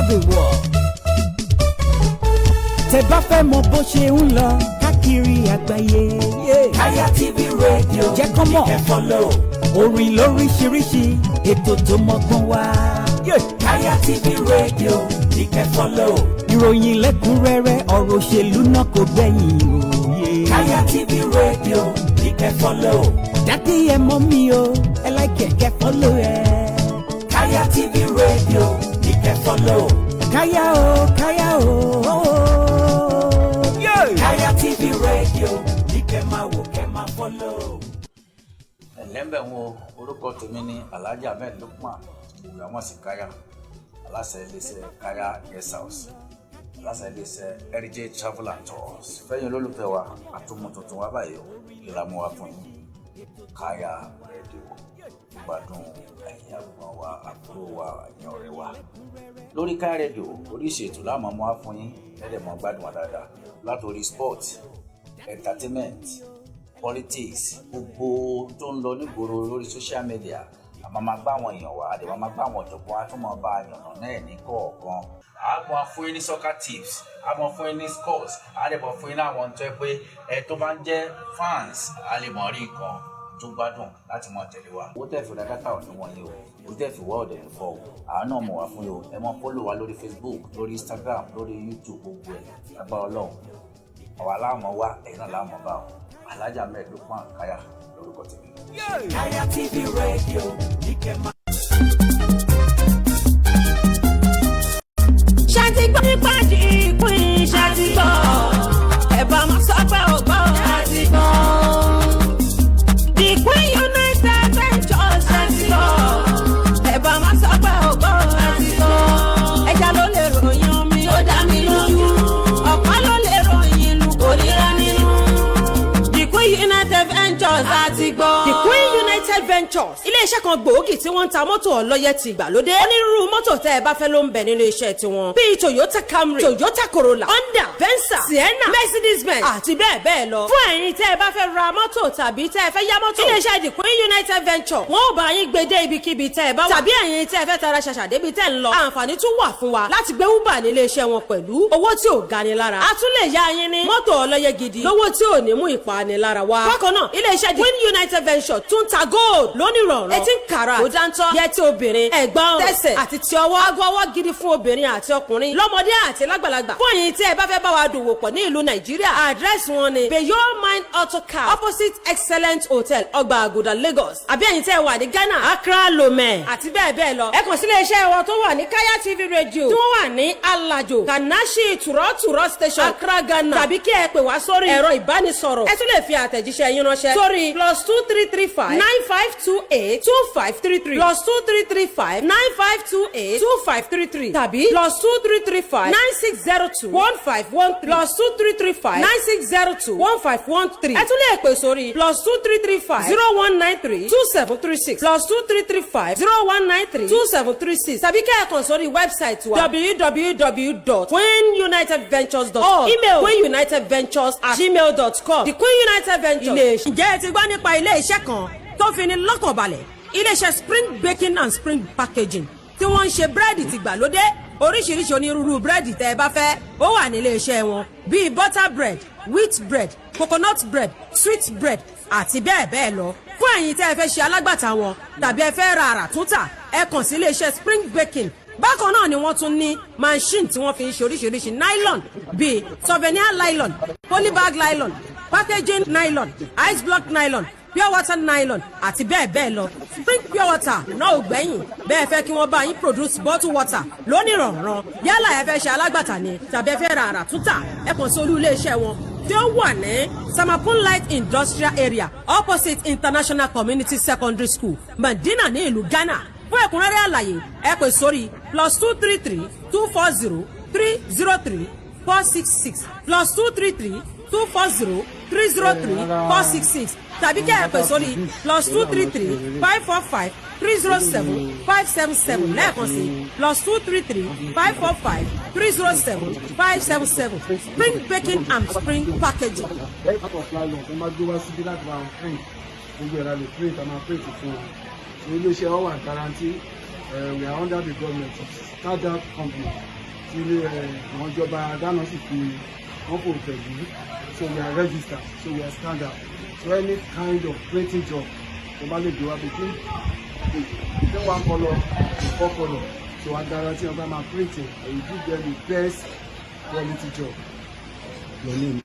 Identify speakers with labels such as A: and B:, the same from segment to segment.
A: the world. Tẹ́ bá fẹ́ mọ bó ṣe ń lọ káàkiri àgbáyé.
B: Kaya TV Radio.
A: Jẹ́ kán mọ̀.
B: Ní kẹ́ follow.
A: Orin lóríṣiríṣi, ètò tó mọ́gbọ́n wá.
B: Kaya TV Radio ní kẹ́ follow.
A: Ìròyìn lẹ́kùnrẹ́rẹ́, ọ̀rọ̀ òṣèlú náà kò gbẹ̀yìn òye.
B: Kaya TV Radio ní kẹ́ follow.
A: Daddy ẹ mọ̀ mi o, ẹ like ẹ̀ kẹ́ follow ẹ̀.
B: Kaya TV Radio ní kẹ́ follow.
A: Káyà o, káyà o.
B: Kaya TV Radio ní kẹ́ máa wò, kẹ́ máa follow.
C: Ẹ̀lẹ́mbẹ̀ wo, orúkọ tèmi ní Alhaji Ahmed Lukman Ìwé Káyà, aláṣẹ iléeṣẹ́ Káyà Guest House, aláṣẹ iléeṣẹ́ Heritage Travel and Tours. Fẹ́yìn olólùfẹ́ wa, àtúmọ̀ tuntun wa báyìí o, ìlànà wa fún yín, Káyà Rédíò. Gbádùn ẹ̀yin àgbọ̀n wa, àbúrò wa, ẹ̀yin ọ̀rẹ́ wa lórí Káyà Rédíò. Oríṣi ètò láàmú mú wá fún yín, ẹ̀ẹ́dẹ̀ mọ́ gbádùn wa dáadáa, látòrí sport, entertainment, politics, gbogbo tó ń lọ nígboro lórí social media. Àmọ́ máa gbá àwọn èèyàn wá, àdèmọ́ máa gbá àwọn ọ̀jọ̀gbọ́n á tún máa bá a yànnà náà ní kọ̀ọ̀kan. A máa fún yín ní soccer tips, a máa fún yín ní scores, a lè mọ̀ fún yín ní àwọn tó yẹ pé ẹ tó bá ń jẹ́ fans, a lè mọ̀ rí nǹkan tó gbádùn láti mọ̀ tẹ̀lé wa. Owó tẹ̀ fi ra data ò ní wọ̀nyí o, owó tẹ̀ fi wọ́ ọ̀dẹ̀ ní fọ́ o. Àwọn náà mọ̀ wá fún yín o. Ẹ mọ̀ follow wa lórí Facebook, lórí Instagram, lórí YouTube, gbogbo ẹ̀. Lágbára Ọlọ́run, àwa láàmú wá, ẹ̀yin náà láàmú bá o. Alhaji Ahmed Lukman Káyà lórúkọ tèmi.
B: Kaya TV Radio ní kẹ́ máa.
D: Ṣáàtì gbọ́ nípa ìpín, ṣáàtì gbọ́, ẹ bá máa sọ pé ò gbọ́, ṣáàtì gbọ́. The Queen United Ventures, ṣáàtì gbọ́, ẹ bá máa sọ pé ò gbọ́, ṣáàtì gbọ́. Ẹja ló lè ròyìn omi, ó dá mi lójú. Ọ̀pá ló lè ròyìn ìlú, kò ríra nínú. The Queen United Ventures àti gbọ́. The Queen United Ventures, ilé-iṣẹ́ kan gbòógì tí wọ́n ń ta mọ́tò ọlọ́yẹ ti ìgbàlódé. Onírúurú mọ́tò tẹ́ ẹ bá fẹ́ ló ń bẹ nínú iṣẹ́ tiwọn, bíi Toyota Camry, Toyota Corolla, Honda, Venza, Sienna, Mercedes Benz àti bẹ́ẹ̀ bẹ́ẹ̀ lọ. Fún ẹ̀yin tẹ́ ẹ bá fẹ́ ra mọ́tò tàbí tẹ́ ẹ fẹ́ yá mọ́tò, ilé-iṣẹ́ The Queen United Ventures, wọ́n ò bá yín gbé dé ibikíbi tẹ́ ẹ bá wà. Tàbí ẹ̀yin tẹ́ ẹ fẹ́ tara ṣàṣà débi tẹ́ ń lọ, àǹfààní tún wà fún wa láti gbé Uber nílé iṣẹ́ wọn pẹ̀lú owó tí ò gani lára. A tún lè yá yín ní mọ́tò ọlọ́yẹ gidi lówó tí ò ní mú ìpanilára wá. Bákan náà, ilé-iṣẹ́ The Queen United Ventures tún ta gold lónìrànràn, 18 karat tó dáńtọ́, yẹtí obìnrin, ẹ̀gbọ́n tẹsẹ̀ àti ti ọwọ́, aago ọwọ́ gidi fún obìnrin àti ọkùnrin, lọ́mọdé àti lágbàlagbà. Fún ẹ̀yin tí ẹ bá fẹ́ bá wa dòwò pọ̀ ní ìlú Nàìjíríà, àdírẹ́sì wọn ni Bayo Mind Auto Car, opposite Excellent Hotel, Ọgbà Àgùdà, Lagos. Àbí ẹ̀yin tí ẹ wà ní Ghana, Accra, Lomé àti bẹ́ẹ̀ bẹ́ẹ̀ lọ, ẹ kàn sí ilé-iṣẹ́ wọn tó wà ní Kaya TV Radio tí wọ́n wà ní Alajo Kanashi Tùrọ̀tùrọ̀ Station, Accra, Ghana, tàbí kí ẹ pè wá sórí ẹ̀rọ ìbánisọ̀rọ̀. Ẹ tún lè fi àtẹ̀jíṣẹ́ yín ránṣẹ́ sórí +233 595 2825 33, +233 595 2825 33 tàbí +233 596 0215 13, +233 596 0215 13. Ẹ tún lè pè sórí +233 5 0193 2736, +233 5 0193 2736 tàbí kẹ́ ẹ kàn sórí website wa, www.queenunitedventures.org, email queenunitedventures@gmail.com. The Queen United Ventures ilé. Ǹjẹ́ ẹ ti gbọ́ nípa ilé iṣẹ́ kan tó fi ní lọ́kàn balẹ̀, iléeṣẹ́ Spring Baking and Spring Packaging, tí wọ́n ń ṣe búrẹ́dì tìgbàlódé? Oríṣiríṣi onírúurú búrẹ́dì tẹ́ ẹ bá fẹ́, ó wà nílé iṣẹ́ wọn, bíi butter bread, wheat bread, coconut bread, sweet bread àti bẹ́ẹ̀ bẹ́ẹ̀ lọ. Fún ẹ̀yin tẹ́ ẹ fẹ́ ṣe alágbàtà wọn tàbí ẹ fẹ́ ra àrà túntà, ẹ kàn sí iléeṣẹ́ Spring Baking. Bákan náà ni wọ́n tún ní machine tí wọ́n fi ń ṣe oríṣiríṣi nylon, bíi souvenir nylon, polybag nylon, packaging nylon, ice block nylon, pure water nylon àti bẹ́ẹ̀ bẹ́ẹ̀ lọ. Spring pure water náà ò gbẹ́yìn. Bẹ́ẹ̀ fẹ́ kí wọ́n bá yín produce bottle water lónìrànràn, yálà ẹ fẹ́ ṣe alágbàtà ni tàbí ẹ fẹ́ ra àrà túntà, ẹ kàn sí olú iléeṣẹ́ wọn tí ó wà ní Samapun Light Industrial Area, opposite International Community Secondary School, Madina, ní ìlú Ghana. Fún ẹ̀kúnrẹ́rẹ́ àlàyé, ẹ pè sórí +233 240 303 466, +233 240 303 466 tàbí kẹ́ ẹ pè sórí +233 545 307 577. Lẹ́ẹ̀kan sí, +233 545 307 577. Spring Baking and Spring Packaging.
E: Out of nylon tó máa gbé wá síbí láti máa print, gbogbo ẹ̀ la lè print, a máa print fún wọn. So iléeṣẹ́ wa wà guarantee. We are under the government, startup company. Tí ilé àwọn ìjọba Ghana sì fi wọ́n fò pẹ̀lú. So we are registered, so we are standard. So any kind of printing job tó bá lè gbé wá between one colour to four colour, so I guarantee wọn bá máa print it and you give them the best quality job. Your name.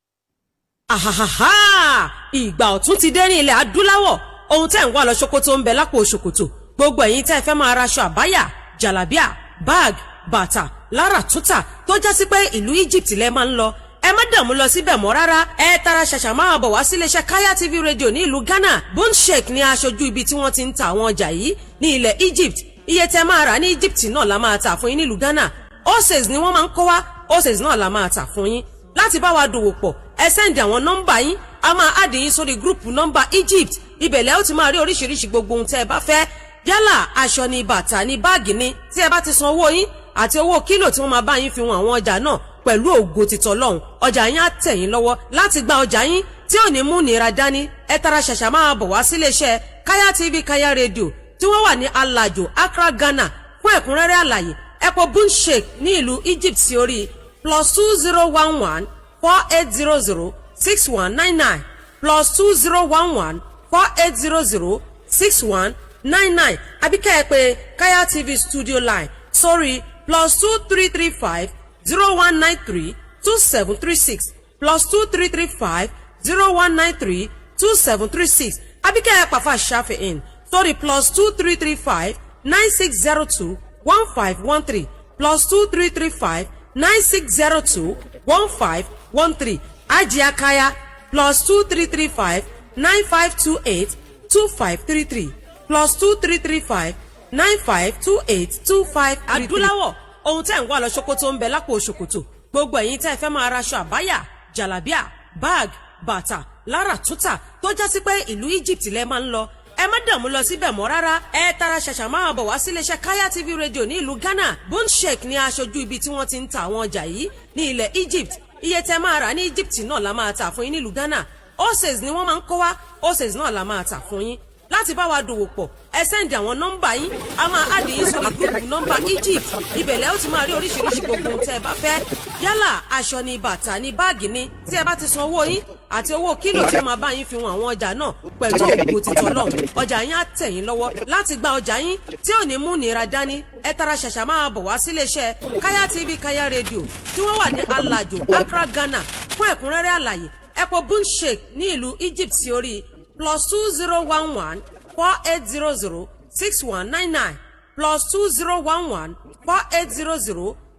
D: Àhàhàhà, ìgbà ọ̀tún ti dé ní ilẹ̀ adúláwọ̀. Ohun tẹ́ ń wá lọ ṣòkòtò ń bẹ lápò ṣòkòtò. Gbogbo ẹ̀yin tẹ́ ẹ fẹ́ máa raṣọ àbáyà, jàlábíà, báàgì, bàtà lára túntà tó já sí pé ìlú Egypt lẹ máa ń lọ, ẹ má dààmú lọ síbẹ̀ mọ́ rárá. Ẹ tara ṣàṣà máa bọ̀ wá síléeṣẹ́ Kaya TV Radio ní ìlú Ghana. Boneshake ní aṣojú ibi tí wọ́n ti ń ta àwọn ọjà yìí ní ilẹ̀ Egypt. Iye tẹ́ máa rà ní Egypt náà la máa tà fún yín nílùú Ghana. Oses ni wọ́n máa ń kó wá, oses náà la máa tà fún yín. Láti bá wa dòwò pọ̀, ẹ send àwọn nọ́mbà yín, a máa add yín sórí group nọ́mbà Egypt. Ibẹ̀ lẹ́ ó ti máa rí oríṣiríṣi gbogbo ohun tẹ́ ẹ bá fẹ́, yálà aṣọ ni, bàtà ni, báàgì ni. Tí ẹ bá ti san owó yín àti owó kílò tí wọ́n máa bá yín fi wọn àwọn ọjà náà, pẹ̀lú ògo titọ́ lọ́hùn, ọjà yín á tẹ̀ yín lọ́wọ́. Láti gba ọjà yín tí ò ní mú nira dání, ẹ tara ṣàṣà máa bọ̀ wá síléeṣẹ́ Kaya TV, Kaya Radio tí wọ́n wà ní Alajo, Accra, Ghana. Fún ẹ̀kúnrẹ́rẹ́ àlàyé, ẹ pè Bunshek ní ìlú Egypt sí orí +201148006199, +201148006199, àbí kẹ́ ẹ pè Kaya TV studio line sórí +233501932736, +233501932736, àbí kẹ́ ẹ pàfà Ṣàfihàn sórí +233596021513, +233596021513, Ajia Kaya +233595282533, +233595282533. Adúláwọ̀, ohun tẹ́ ń wá lọ ṣòkòtò ń bẹ lápò ṣòkòtò. Gbogbo ẹ̀yin tẹ́ ẹ fẹ́ máa raṣọ àbáyà, jàlábíà, báàgì, bàtà lára túntà tó já sí pé ìlú Egypt lẹ máa ń lọ, ẹ má dààmú lọ síbẹ̀ mọ́ rárá. Ẹ tara ṣàṣà máa bọ̀ wá síléeṣẹ́ Kaya TV Radio ní ìlú Ghana. Boneshake ní aṣojú ibi tí wọ́n ti ń ta àwọn ọjà yìí ní ilẹ̀ Egypt. Iye tẹ́ máa rà ní Egypt náà la máa tà fún yín nílùú Ghana. Oses ni wọ́n máa ń kó wá, oses náà la máa tà fún yín. Láti bá wa dòwò pọ̀, ẹ send àwọn nọ́mbà yín, a máa add yín sórí group nọ́mbà Egypt. Ibẹ̀ lẹ́ ó ti máa rí oríṣiríṣi gbogbo ohun tẹ́ ẹ bá fẹ́, yálà aṣọ ni, bàtà ni, báàgì ni. Tí ẹ bá ti san owó yín àti owó kílò tí wọ́n máa bá yín fi wọn àwọn ọjà náà, pẹ̀lú ògo titọ́ lọ́hùn, ọjà yín á tẹ̀ yín lọ́wọ́. Láti gba ọjà yín tí ò ní mú nira dání, ẹ tara ṣàṣà máa bọ̀ wá síléeṣẹ́ Kaya TV, Kaya Radio tí wọ́n wà ní Alajo, Accra, Ghana. Fún ẹ̀kúnrẹ́rẹ́ àlàyé, ẹ pè Bunshek ní ìlú Egypt sí orí +201148006199,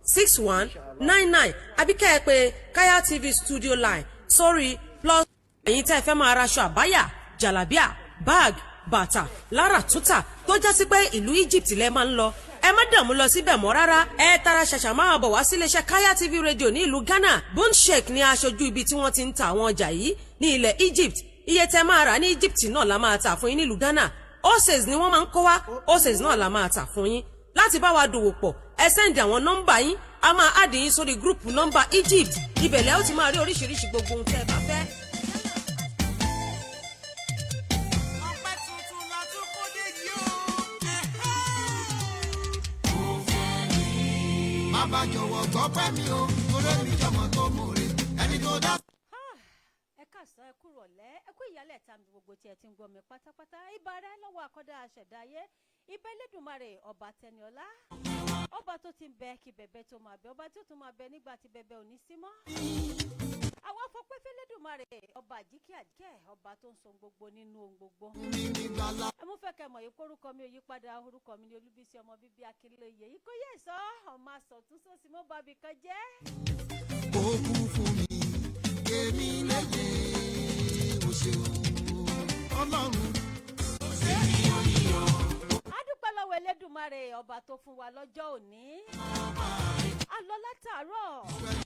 D: +201148006199, àbí kẹ́ ẹ pè Kaya TV studio line sórí plus. Ẹ̀yin tẹ́ ẹ fẹ́ máa raṣọ àbáyà, jàlábíà, báàgì, bàtà lára túntà tó já sí pé ìlú Egypt lẹ máa ń lọ, ẹ má dààmú lọ síbẹ̀ mọ́ rárá. Ẹ tara ṣàṣà máa bọ̀ wá síléeṣẹ́ Kaya TV Radio ní ìlú Ghana. Boneshake ní aṣojú ibi tí wọ́n ti ń ta àwọn ọjà yìí ní ilẹ̀ Egypt. Iye tẹ́ máa rà ní Egypt náà la máa tà fún yín nílùú Ghana. Oses ni wọ́n máa ń kó wá, oses náà la máa tà fún yín. Láti bá wa dòwò pọ̀, ẹ send àwọn nọ́mbà yín, a máa add yín sórí group nọ́mbà Egypt. Ibẹ̀ lẹ́ ó ti máa rí oríṣiríṣi gbogbo ohun tẹ́ ẹ bá fẹ́.
F: Ọpẹ́ tuntun la tún kó dé yìí o. Bàbá jọ̀wọ́ gbọ́pẹ́ mi o, torí mi jọmọ tó mòre, ẹni tó dá.
G: Ẹ káàsán, ẹ kú rọ̀lẹ́, ẹ kú ìyálẹ̀ ta mi gbogbo tí ẹ ti ń gbọ́ mi pátápátá. Ibà rẹ lọ́wọ́ akọ́dá aṣẹ̀dá ayé, ibà Elédùmarè, ọba Tẹniọlá, ọba tó ti ń bẹ kí bẹ̀bẹ̀ tó máa bẹ, ọba tó tún máa bẹ nígbà tí bẹ̀bẹ̀ ò ní sí mọ́. Àwọn afọpẹ́ fẹ́lẹ́dùmarè, ọba àjíkẹ́ àjíkẹ́, ọba tó ń so ohun gbogbo nínú ohun gbogbo. Ẹ mú fẹ́ kẹ́ mọ̀ yìí pé orúkọ mi ò yí padà. Orúkọ mi ni Olúbísí ọmọ bíbí Akínlóye yìí kò yẹ sọ ọmọ àsọtún sósì mọ́ bàbí kan jẹ́.
F: Ó kú fún mi, èmi léye, o ṣeun, Ọlọ́run.
G: A dúpẹ́ lọ́wọ́ Elédùmarè, ọba tó fún wa lọ́jọ́ òní. A lọ látàárọ̀,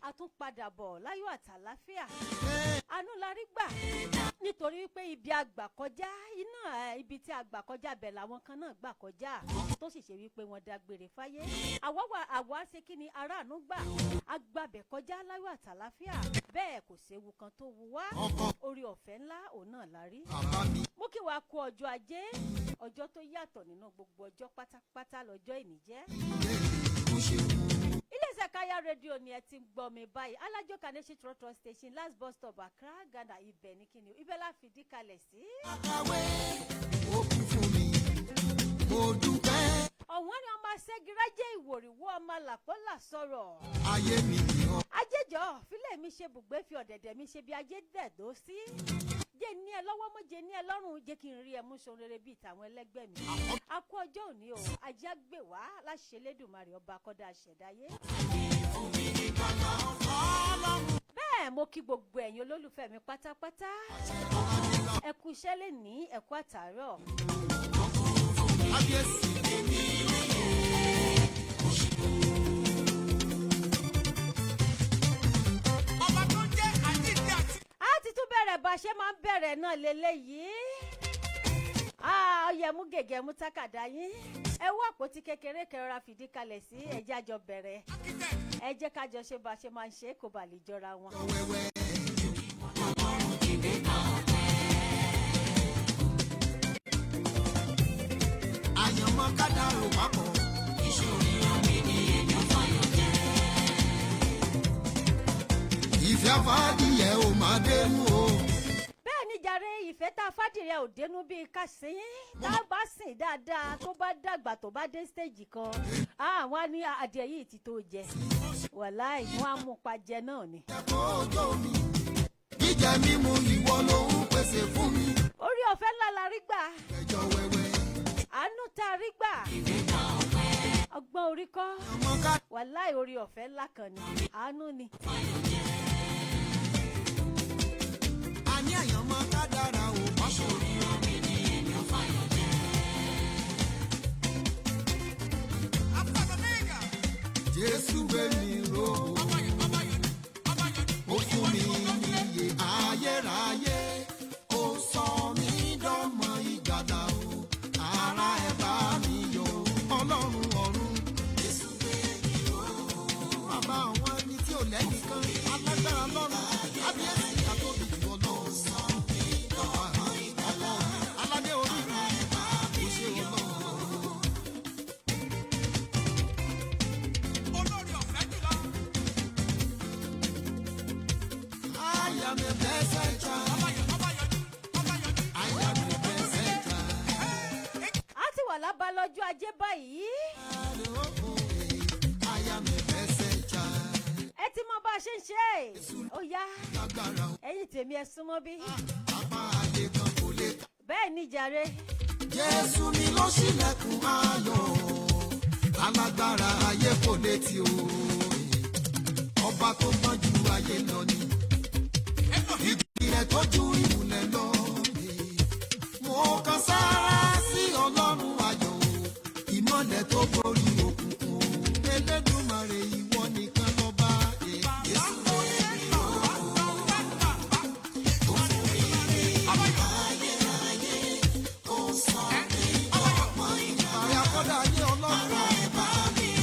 G: a tún padà bọ̀ láyọ̀ àtàláfíà. Àánú la rí gbà nítorí pé ibi àgbà kọjá iná ẹ, ibi tí àgbà kọjá bẹ̀ làwọn kan náà gbà kọjá tó sì ṣe wípé wọ́n dágbére fáyé. Àwa wà, àwa ṣe kí ni aráàánú gbà, agbábẹ̀ kọjá láyọ̀ àtàláfíà, bẹ́ẹ̀ kò séwu kan tó wu wá. Orí ọ̀fẹ́ ńlá òun náà la rí.
F: Bàbá mi.
G: Mú kí wàá kú ọjọ́ Ajé, ọjọ́ tó yàtọ̀ nínú gbogbo ọjọ́ pátápátá lọ́jọ́ ìní jẹ́.
F: O ṣeun.
G: Iléeṣẹ́ Kaya rédíò ni ẹ ti ń gbọ́ mi báyìí. Alájọ Kaneshie Trotro Station, last bus stop, Accra, Ghana. Ibẹ̀ ní kíni, ibẹ̀ la fìdí kalẹ̀ sí.
F: Àkàwé ó kún fún mi, mo dúpẹ́.
G: Ọ̀wọ́n ni ọmọ aṣẹ́girájẹ́ ìwòrìwọ́, ọmọ làpọ́là sọ̀rọ̀.
F: Ayé mi nìyàn.
G: Ajẹjọ fílẹ̀ mi ṣe bùgbé, fi ọ̀dẹ̀dẹ̀ mi ṣe bí ajé dẹ̀dó sí. Jẹ́ ní ẹ lọ́wọ́ mọ́, jẹ́ ní ẹ lọ́rùn, jẹ́ kí n rí ẹ mú ṣohun rere bíi tàwọn ẹlẹ́gbẹ́ mi. A kú ọjọ́ òní o, ajé á gbè wá láṣẹ Elédùmarè, ọba akọ́dá aṣẹ̀dáyé. Bẹ́ẹ̀ mo kí gbogbo ẹ̀yin olólùfẹ́ mi pátápátá. Ẹ kú iṣẹ́ lè ní, ẹ kú àtàárọ̀.
F: Kábíyèsí.
B: Ọba tó ń jẹ́ àjíǹde àti.
G: A ti tún bẹ̀rẹ̀ bá a ṣe máa ń bẹ̀rẹ̀ náà lélẹ́yìí. Ó yẹ mú gègé, mú tákàdá yín, ẹ wá àpótí kékeré kẹrọra fìdí kalẹ̀ sí. Ẹ jẹ́ àjọ bẹ̀rẹ̀, ẹ jẹ́ kájọ ṣe bá a ṣe máa ń ṣe, kó ba lè jọra wọn.
F: Wẹ́wẹ́. Àyànmọ́ kádàrò papọ̀. Ìfẹ́ fàdíyẹ ò máa dénú o.
G: Bẹ́ẹ̀ ni jàre, ìfẹ́ tá a fàdìrẹ ò dénú bíi ká sìn tá a bá sìn dáadáa, tó bá dàgbà, tó bá dé stage kan, àwọn á ní adìẹ yìí ti tó jẹ. Wàláì, wọn á mú pa jẹ náà ni.
F: Ẹ̀kọ́ ọjọ́ mi. Jíjẹ mímu, ìwọ ló ń pèsè fún mi.
G: Orí ọ̀fẹ́ ńlá la rí gbà.
F: Ẹjọ́ wẹ́wẹ́.
G: Àánú tá a rí gbà, ọgbọ́n orí kọ́.
F: Àyànmọ́ ká.
G: Wàláì, orí ọ̀fẹ́ ńlá kan ni, àánú ni.
F: A ní àyànmọ́ kádàrà ò papọ̀.
B: Alpha Omega.
F: Jésù gbé mi ró. Ó fún mi níyè ayérayé. Ó sọ mí dọ́mọ ìgbàlà o. Ara ẹ̀ bá mi yọ̀. Ọlọ́run ọ̀run. Jésù gbé mi ró. Bàbá àwọn ẹni tí ò lẹ́nìkan. Alágbára lọ́run. Kábíyèsí àtòbí jù ọlọ́run. Bàbá mi, ọkọ mi, aládé orí mi. Ó ṣe ọlọ́run.
B: Olórí ọ̀fẹ́ jùlọ.
F: I am a blessed child.
B: Ọba yọjú.
F: I am a blessed child.
G: A ti wà lábala ọjọ́ ajé báyìí.
F: I am a blessed child.
G: Ẹ ti mọ bá a ṣe ń ṣe é, ó yá.
F: Lágbára o,
G: Ẹ̀yin tèmi, ẹ súnmọ́ bí.
F: apá ayé kan kò lè kà.
G: Bẹ́ẹ̀ ni jàre.
F: Jésù mi ló ṣílẹ̀kùn ayọ̀. Alágbára ayé kò lè tì o. Ọba tó gbọ́n ju ayé lọ ni. Ìjìnlẹ̀ tó ju ìmùlẹ̀ lọ. Mo kan sára sí Ọlọ́run ayọ̀ o. Ìmọ̀lẹ̀ tó borí òkùnkùn. Elédùmarè, ìwọ nìkan lọ́ba. Jésù rẹ̀ mi o. Ó fún mi ní ayérayé. Ó sọ mí dọ́mọ ìgbàlà. Ààrẹ akọ́dá ayé, Ọlọ́run.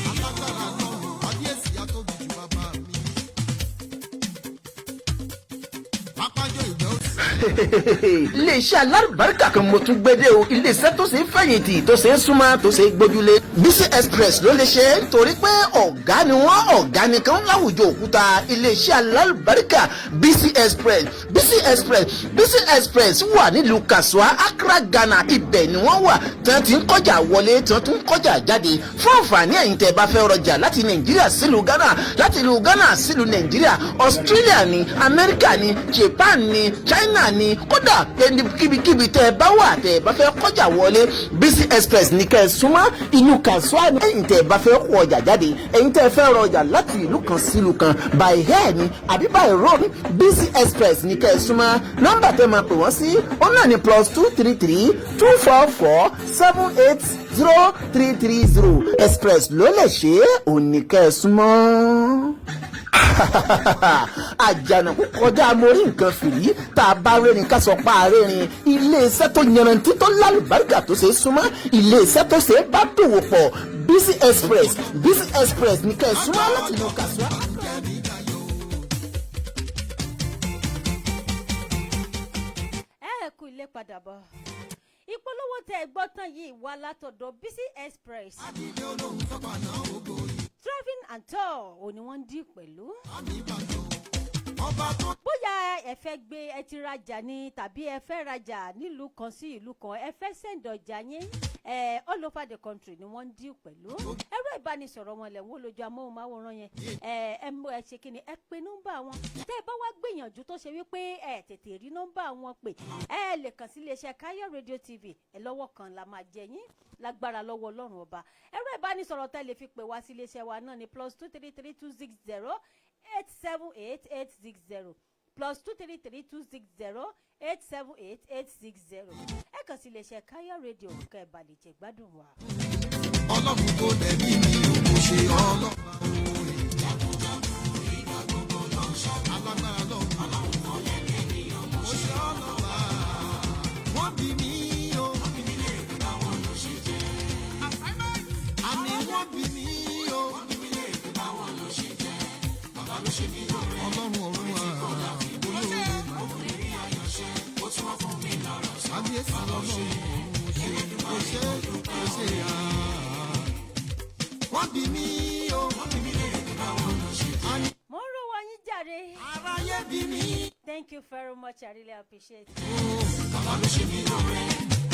F: Alágbára lọ́run. Kábíyèsí atóbi jù, bàbá mi. Pápájọ́ ìgbẹ́ òsì.
H: Iléeṣẹ́ alárùbáríkà kan mo tún gbédè o, iléeṣẹ́ tó ṣe é fẹ̀yìntì, tó ṣe é súnmọ́, tó ṣe é gbójúlé. Bisi Express ló lè ṣe é, torí pé ọ̀gá ni wọ́n, ọ̀gá nìkan láwùjọ òkúta. Iléeṣẹ́ alárùbáríkà Bisi Express, Bisi Express, Bisi Express wà nílùú Kasua, Accra, Ghana. Ibẹ̀ ni wọ́n wà tí wọ́n ti ń kọjá wọlé, tí wọ́n tún ń kọjá jáde. Fún àǹfààní ẹ̀yin tẹ́ bá fẹ́ rọjà láti Nàìjíríà sílùú Ghana, láti ìlú Ghana sílùú Nàìjíríà, Australia ní, Amẹ́ríkà ní, Japan ní, China ní, kódà kíbikíbi tẹ́ ẹ bá wà, tẹ́ ẹ bá fẹ́ kọjá wọlé, Bisi Express ní kẹ́ ẹ súnmọ́. Ìlú Kasua ní. Ẹ̀yin tẹ́ ẹ bá fẹ́ kó ọjà jáde, ẹ̀yin tẹ́ ẹ fẹ́ rọjà láti ìlú kan sílùú kan, by air ni àbí by road, Bisi Express ní kẹ́ ẹ súnmọ́. Nọ́mbà tẹ́ máa pè wọ́n sí, ó náà ní +233 244 780 330. Express ló lè ṣe é, òní kẹ́ ẹ súnmọ́. Àjànàkú kọjá mo rí nǹkan fìrí, tá a bá rérin ká sọ pa àrérin. Iléeṣẹ́ tó yanrantí, tó lálùbáríkà, tó ṣe é súnmọ́, iléeṣẹ́ tó ṣe é bá dòwò pọ̀, Bisi Express, Bisi Express ní kẹ́ ẹ súnmọ́ láti lọ Kasuwa.
G: Ẹ kú ilé padà bọ̀. Ìpolówó tẹ ẹ gbọ́ tán yìí wá látọ̀dọ̀ Bisi Express. Travelling and tour ò ní wọ́n ń dì pẹ̀lú.
F: Àmì Ìbàdàn ọba tó.
G: Bóyá ẹ fẹ́ gbé, ẹ ti rajà ni, tàbí ẹ fẹ́ rajà nílùú kan sí ìlú kan, ẹ fẹ́ send ọjà yín ẹ all over the country ni wọ́n ń dì pẹ̀lú. Ẹ̀rọ ìbánisọ̀rọ̀ wọn lẹ̀ ń wò lójú amóhùnmáwòrán yẹn. Ẹ ẹ mú ẹ ṣe kíni, ẹ pe nọ́mbà wọn. Tẹ́ ẹ bá wá gbìyànjú tó ṣe wípé ẹ tètè rí nọ́mbà wọn pè, ẹ lè kàn sí iléeṣẹ́ Káyọ̀ Radio TV. Ẹ lọ́wọ́ kan la máa jẹ yín lágbára lọ́wọ́ Ọlọ́run Ọba. Ẹ̀rọ ìbánisọ̀rọ̀ tẹ́ lè fi pè wá sí iléeṣẹ́ wa náà ní +233 260 878 860, +233 260 878 860. Ẹ kàn sí iléeṣẹ́ Káyọ̀ Radio kẹ́ ẹ bá lè jẹ gbádùn wa.
F: Ọlọ́run tó lẹ̀mí mi ò, mo ṣe ọlọ́ba òye. Alágbára lọ́run, mo ṣe ọlọ́ba. Wọ́n bí mi o. Àní wọ́n bí mi o. Ọlọ́run ọ̀run olóore mà. Kábíyèsí Ọlọ́run ọ̀run, ṣe ó ṣe ó ṣe à. Wọ́n bí mi o. Àní
G: Mo ń rówó yín jàre.
F: aráyé bí mi.
G: Thank you very much, I really appreciate it.
F: Bàbá ló ṣe mí lóore,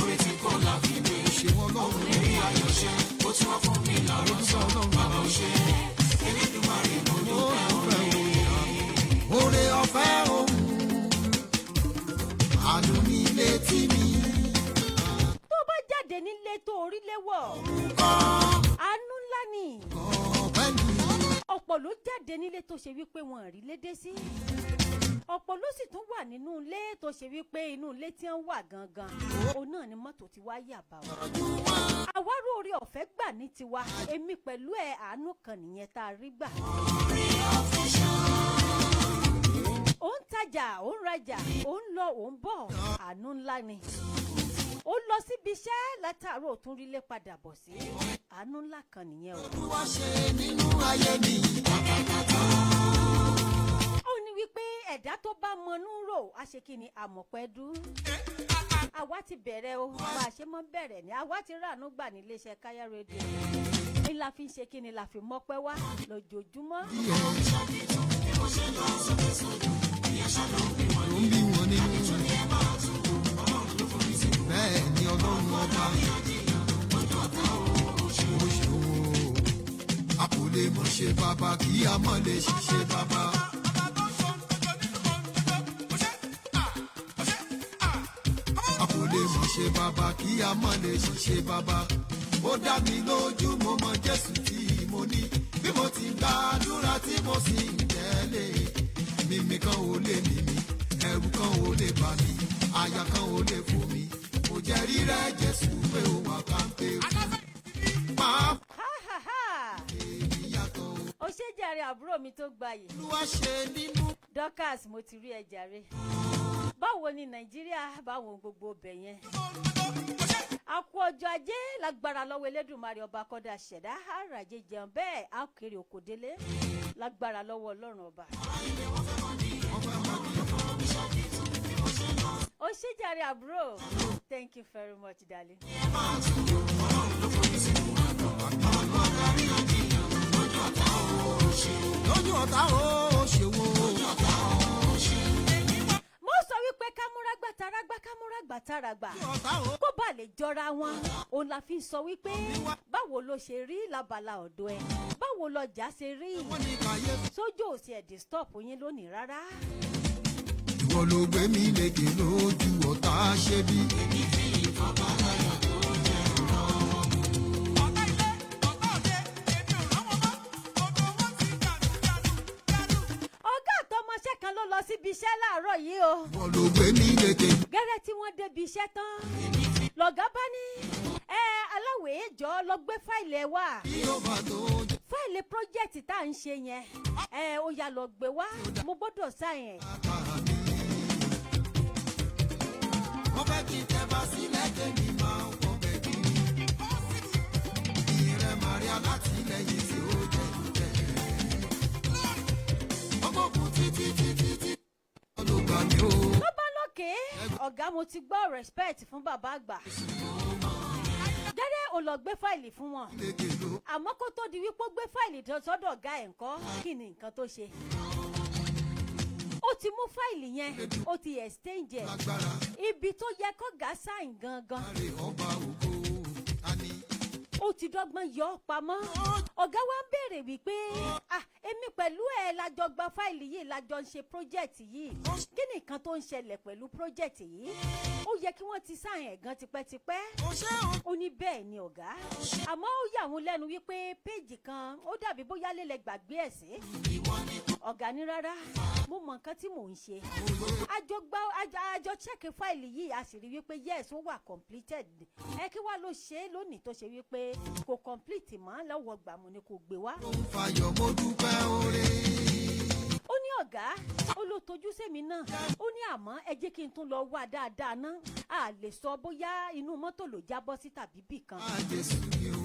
F: oore tí kò láfiwé. Ṣé wọn lọ́run? Rí ayọ̀ ṣe, ó tún wá fún mi lọ́rọ̀ sọ. Bàbá ò ṣe, Elédùmarè mo dúpẹ́ oore. Oore ọ̀fẹ́ òun, àdùn mi létí mi.
G: Tó bá jáde nílé tó orílẹ̀ wọ̀, àánú ńlá ni.
F: Ọ̀pẹ́ ni.
G: Ọ̀pọ̀ ló jáde nílé tó ṣe wípé wọn ò rí lédè sí. Ọ̀pọ̀ ló sì tún wà nínú ilé tó ṣe wípé inú ilé tí wọ́n wà gangan, òun náà ni mọ́tò ti wá yà bá wa. Àwárò orí ọ̀fẹ́ gbà ní tiwa, èmi pẹ̀lú ẹ̀, àánú kan nìyẹn tá a rí gbà. Ó ń tajà, ó ń rajà, ó ń lọ, ó ń bọ̀, àánú ńlá ni. Ó lọ síbi iṣẹ́ látàárọ̀, ó tún rí lé padà bọ̀ sí, àánú ńlá kan nìyẹn o.
F: Olúwa ṣe nínú ayé mi.
G: Ó ní wípé ẹ̀dá tó bá mọnú rò á ṣe kí ni àmọ̀pẹ́ dú. Àwa ti bẹ̀rẹ̀ o, bá a ṣe mọ́ bẹ̀rẹ̀ ni àwa ti ràánú gbà ní iléeṣẹ́ Káyá Rédíò ní la fi ń ṣe kí ni, la fi mọ́pẹ́ wá lójoojúmọ́.
F: Ló ń bí wọn nínú. Bẹ́ẹ̀ ni Ọlọ́run Ọba. Ó ṣeun o. A kò lè mọ̀ ṣe bàbá kí a mọ̀ lè ṣiṣẹ́ bàbá. A kò lè mọ̀ ṣe bàbá kí a mọ̀ lè ṣiṣẹ́ bàbá. Ó dá mi lójú, mo mọ Jésù tí mo ní. Bí mo ti gbàdúrà tí mo sì ń tẹ̀lé. Mímí kan ò lè mí mi, ẹ̀rù kan ò lè bà mí, àyà kan ò lè fò mí. Mo jẹ́ rírẹ́ Jésù pé ó wà káńpé. Máa
G: Ha ha ha!
F: èmi yàtọ̀ o.
G: Ó ṣe jàre, àbúrò mi tó gbayì.
F: Olúwa ṣe nínú.
G: Dorcas, mo ti rí ẹ jàre. Báwo ni Nàìjíríà? Báwo gbogbo ọbẹ̀ yẹn? A kú ọjọ́ Ajé. Lágbára lọ́wọ́ Elédùnmarè Ọba kọ́dà ṣẹ̀dá, àràjẹ jẹun bẹ́ẹ̀, á kéré oko délé lágbára lọ́wọ́ Ọlọ́run Ọba. Ó ṣe jàre, àbúrò. Thank you very much, darling.
F: Lójú ọ̀tá ó ṣe wo.
G: Mo sọ wípé kámúrágbá tarágbá, kámúrágbá taragbà,
F: Ọ̀tá ó.
G: kó bá lè jọra wọn. Òun la fi ń sọ wípé báwo ló ṣe rí lábala ọ̀dọ̀ ẹ? Báwo lọjà ṣe rí?
F: Wọ́n ní kàyéfì.
G: Sójú ò sí ẹ̀ disturb yín lónìí rárá?
F: Ìwọ ló gbé mi lékè lójú ọ̀tá ṣe bí.
G: Ọ̀gá àtọmọṣẹ́ kan ló lọ síbi iṣẹ́ láàárọ̀ yìí o.
F: Ìwọ ló gbé mi lékè.
G: Gẹ́rẹ́ tí wọ́n débi iṣẹ́ tán, lọ̀gá bá ní, "Ẹ aláwèé, jọ lọ gbé fáìlì ẹ wá."
F: Bí ó bá tó jẹ́
G: Fáìlì project tá à ń ṣe yẹn, ẹ ó yá, lọ gbé wá, mo gbọ́dọ̀ sign ẹ̀.
F: Bàbá mi. Wọ́n fẹ́ kí n tẹ́ bá sílẹ̀ tèmi máa ń wọ́n bẹ̀ kí. Ìrẹ́ Màríà látìlẹ́yìn tí ó jẹ́ ìjẹ́. Ọmọkùn títí títí tí ló gbà mí o.
G: Ló bá lókè, "Ọ̀gá, mo ti gbọ́." Respect fún bàbá àgbà. Gẹ́rẹ́ ò lọ gbé fáìlì fún wọn.
F: Lékè ló.
G: Àmọ́ kó tó di wípé ó gbé fáìlì tó sọ́dọ̀ ọ̀gá ẹ̀ ńkọ́, kí ni nǹkan tó ṣe? Ó ti mú fáìlì yẹn, ó ti exchange ẹ̀.
F: Lágbára.
G: Ibi tó yẹ kọ́gá sign gangan,
F: Àrè ọba ògo àní.
G: ó ti dọ́gbọ́n yọ ọ́ pamọ́. Ọ̀gá wa ń béèrè wípé, "Ah, èmi pẹ̀lú ẹ̀ lájọ gba fáìlì yìí, lájọ ń ṣe project yìí. Kí ni nǹkan tó ń ṣẹlẹ̀ pẹ̀lú project yìí? Ó yẹ kí wọ́n ti sign ẹ̀ gan tipẹ́tipẹ́."
F: Ó ṣe o.
G: Ó ní bẹ́ẹ̀ ni ọ̀gá, àmọ́ ó yà wọ́n lẹ́nu wípé péèjì kan ó dàbí bóyá lélẹ̀ gbàgbé ẹ̀ sí. Ọ̀gá ní rárá, mo mọ nǹkan tí mò ń ṣe. Àjọ gba àjọ check fáìlì yìí, a sì rí wípé yes, ó wà completed. Ẹ kí wàá ló ṣe é lónìí tó ṣe wípé kò complete mọ́ lọ́wọ́ gbàmù ni kò gbé wá?
F: Ó ń fayọ̀, mo dúpẹ́ oore.
G: Ó ní ọ̀gá, ó ló tojú sẹ́mi náà. Ó ní àmọ́ ẹ jẹ́ kí n tún lọ wá dáadáa ná, a lè sọ bóyá inú mọ́tò ló jábọ́ sí tàbí bì kan.
F: Má Jésù ni o.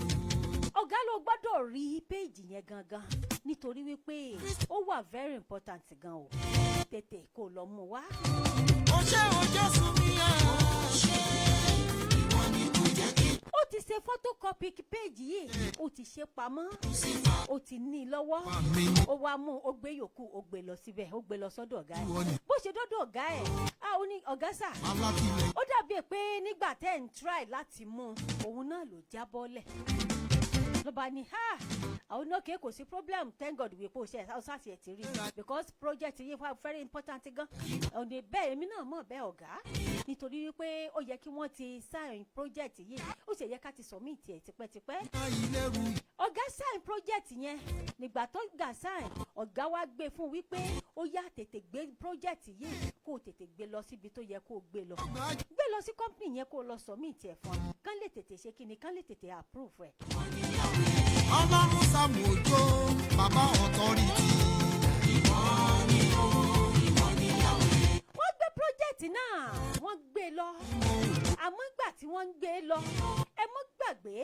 G: Ọ̀gá ló gbọ́dọ̀ rí péèjì yẹn gangan nítorí wípé ó wà very important gan o, tètè kó lọ mú wá.
F: Ó ṣe o, Jésù mi ẹ̀ ṣe. Ìwọ ni kò jẹ́ kí
G: Ó ti ṣe photocopy péèjì yìí, ó ti ṣe pamọ́, ó ti ní i lọ́wọ́.
F: mi.
G: Ó wá mú, ó gbé yòókù, ó gbé lọ síbẹ̀, ó gbé lọ sọ́dọ̀ ọ̀gá ẹ̀.
F: Ìwọ ni.
G: Bó ṣe dọ́dọ̀ ọ̀gá ẹ̀, a ó ní, "Ọ̀gá sà,
F: Alátìlẹyìn.
G: ó dàbí pé nígbà tẹ́ ń try láti mú un, òun náà ló jábọ́lẹ̀." Ló bá ní, "Ha, àwọn náà kò sí problem. Thank God wípé o ṣe ọ̀sàtì ẹ̀ ti rí, because project yìí wà very important gan." Ọ̀nà bẹ́ẹ̀, èmi náà mọ̀ bẹ́ẹ̀ ọ̀gá, nítorí wípé ó yẹ kí wọ́n ti sign project yìí, ó sì yẹ ká ti submit ẹ̀ tipẹ́tipẹ́.
F: Ìlérú.
G: Ọ̀gá sign project yẹn. Nígbà tó gà sign, ọ̀gá wa gbé fún wípé ó yá, tètè gbé project yìí, kó o tètè gbé lọ síbi tó yẹ kó o gbé lọ, gbé lọ sí company yẹn, kó o lọ submit ẹ̀ fún ọ, kán lè tètè ṣe kíni, kán lè tètè approve ẹ̀.
F: Ọlọ́run Sàmù Òjò, bàbá authority.
G: Wọ́n gbé project náà, wọ́n gbé lọ. Àmọ́ ìgbà tí wọ́n ń gbé lọ, ẹ mọ́ gbàgbé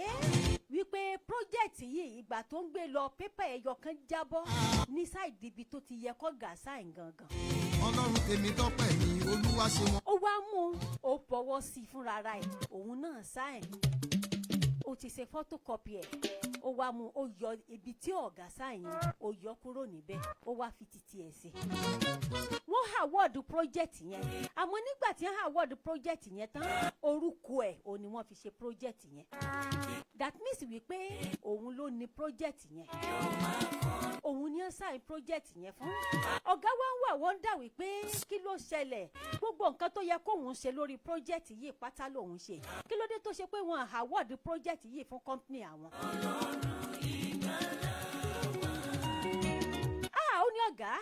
G: wípé project yìí, ìgbà tó ń gbé lọ, pépà ẹyọ kan jábọ́ ní side ibi tó ti yẹ kó gà sign gangan.
F: Ọlọ́run tèmi tọ́pẹ́ mi, Olúwa ṣe wọn.
G: Ó wá mú un, ó fọwọ́ sí i fúnra ara ẹ̀, òun náà sign. Ó ti ṣe photocopy ẹ̀, ó wá mú, ó yọ ibi tí ọ̀gá sign yẹn, ó yọ kúrò níbẹ̀, ó wá fi titi ẹ̀ sí. Wọ́n award project yẹn. Àmọ́ nígbà tí wọ́n award project yẹn tán, orúkọ ẹ̀ ò ní wọ́n fi ṣe project yẹn. That means wípé òun ló ní project yẹn, òun ní ó sign project yẹn fún. Ọ̀gá wa ń wà wọ́n dà wípé kí ló ṣẹlẹ̀? Gbogbo nǹkan tó yẹ kóun ṣe lórí project yìí pátá lòun ṣe. Kí ló dé tó ṣe pé wọ́n award project yìí fún company àwọn? Ah, ó ní ọ̀gá,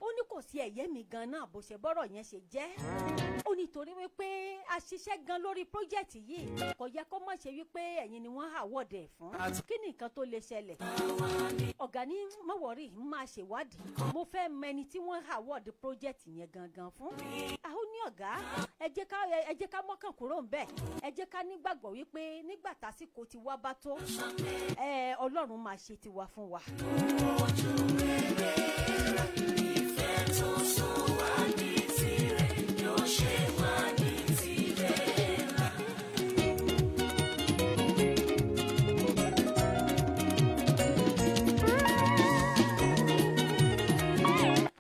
G: ó ní kò sí ẹ̀yẹ́ mi gan náà bó ṣe bọ́rọ̀ yẹn ṣe jẹ́. Ó ní torí wípé a ṣiṣẹ́ gan lórí project yìí, kò yẹ kó má ṣe wípé ẹ̀yin ni wọ́n award ẹ̀ fún. Kí ni nǹkan tó lè ṣẹlẹ̀? Ọ̀gá ní má worry, máa ṣèwádìí, mo fẹ́ mọ ẹni tí wọ́n award project yẹn gangan fún. Àwọn ní ọ̀gá, ẹ jẹ́ ká mọ́kàn kúrò ńbẹ̀, ẹ jẹ́ ká nígbàgbọ́ wípé nígbà tásìkò tiwa bá tó ẹ, Ọlọ́run máa ṣe tiwa fún wa.
B: Ìfẹ́ tó so wá ní tirẹ̀ yóò ṣe wá ní tirẹ̀ ńlá.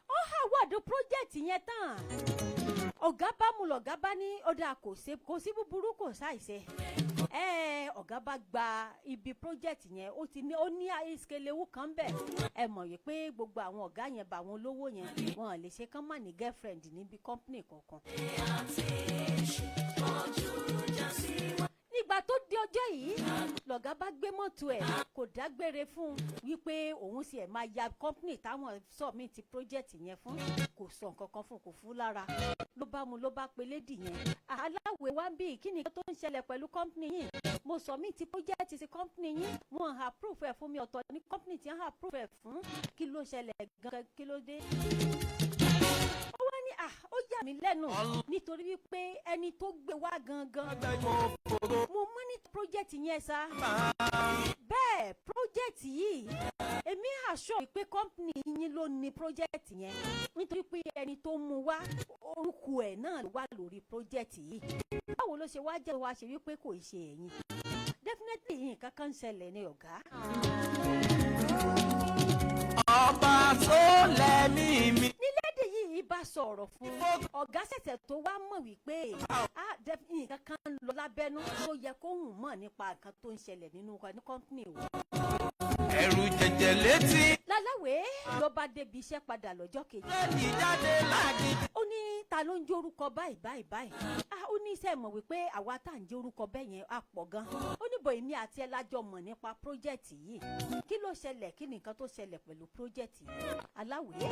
G: Ó award project yẹn tán, ọ̀gá bá mú lọ̀gá bá ní ọ̀dà, kò sí búburú, kò ṣàìṣe ẹ. Ọ̀gá bá gba ibi project yẹn, ó ti ní, ó ní ìskelewu kan bẹ̀. Ẹ mọ̀ wípé gbogbo àwọn ọ̀gá yẹn bá àwọn olówó yẹn, wọn ò lè ṣe kán má ní girlfriend níbi company kankan. Nígbà tó di ọjọ́ yìí, lọ̀gá bá gbé mọ́tò ẹ̀, kò dágbére fún un wípé òun sì ẹ̀ máa ya company táwọn submit project yẹn fún. Kò sọ nǹkan kan fún un, kò fún lára. Ló bá mu, ló bá pe lady yẹn, "Aláwẹ̀ wá ń bí, kí ni tó ń ṣẹlẹ̀ pẹ̀lú company yìí? Mo submit project sí company yín, wọ́n approve ẹ̀ fún mi. Ọ̀tọ̀ ní company tí wọ́n approve ẹ̀ fún. Kí ló ṣẹlẹ̀ gan? Kí ló dé?" Ó wá ní, "À, ó yà mí lẹ́nu nítorí wípé ẹni tó gbé wá gangan, mo mú ní project yẹn sá. Bẹ́ẹ̀ project yìí, èmi àṣọ pé company yín ló ní project yẹn, nítorí pé ẹni tó mú wá, orúkọ ẹ̀ náà wà lórí project yìí. Báwo ló ṣe wá jẹ́ wá ṣe wípé kò ṣe ẹ̀yin?" Definitely nǹkan kan ń ṣẹlẹ̀ ní, ọ̀gá.
B: Ọba tó lẹ́mí mi.
G: Ní lady yìí bá sọ̀rọ̀ fún ọ̀gá, ṣẹ̀ṣẹ̀ tó wá mọ̀ wípé ah, nǹkan kan ń lọ lábẹ́nú tó yẹ kóhùn mọ̀ nípa nǹkan tó ń ṣẹlẹ̀ nínú ní company o.
B: Ẹ̀rù jẹ̀jẹ̀ létí.
G: Láláwẹ̀ ló bá débi iṣẹ́ padà lọ́jọ́ kejì.
B: Lẹ́yìn jáde láàgì.
G: Ó ní, "Ta ló ń jẹ́ orúkọ báyìí báyìí báyìí?" Ah, ó ní, "Iṣẹ́ mọ̀ wípé àwa tá à ń jẹ́ orúkọ bẹ́ẹ̀ yẹn á pọ̀ gan?" Ó ní, "Bọ̀ èmi àti ẹ lájọ mọ̀ nípa project yìí. Kí ló ṣẹlẹ̀? Kí ni nǹkan tó ṣẹlẹ̀ pẹ̀lú project yìí?" Aláwẹ̀,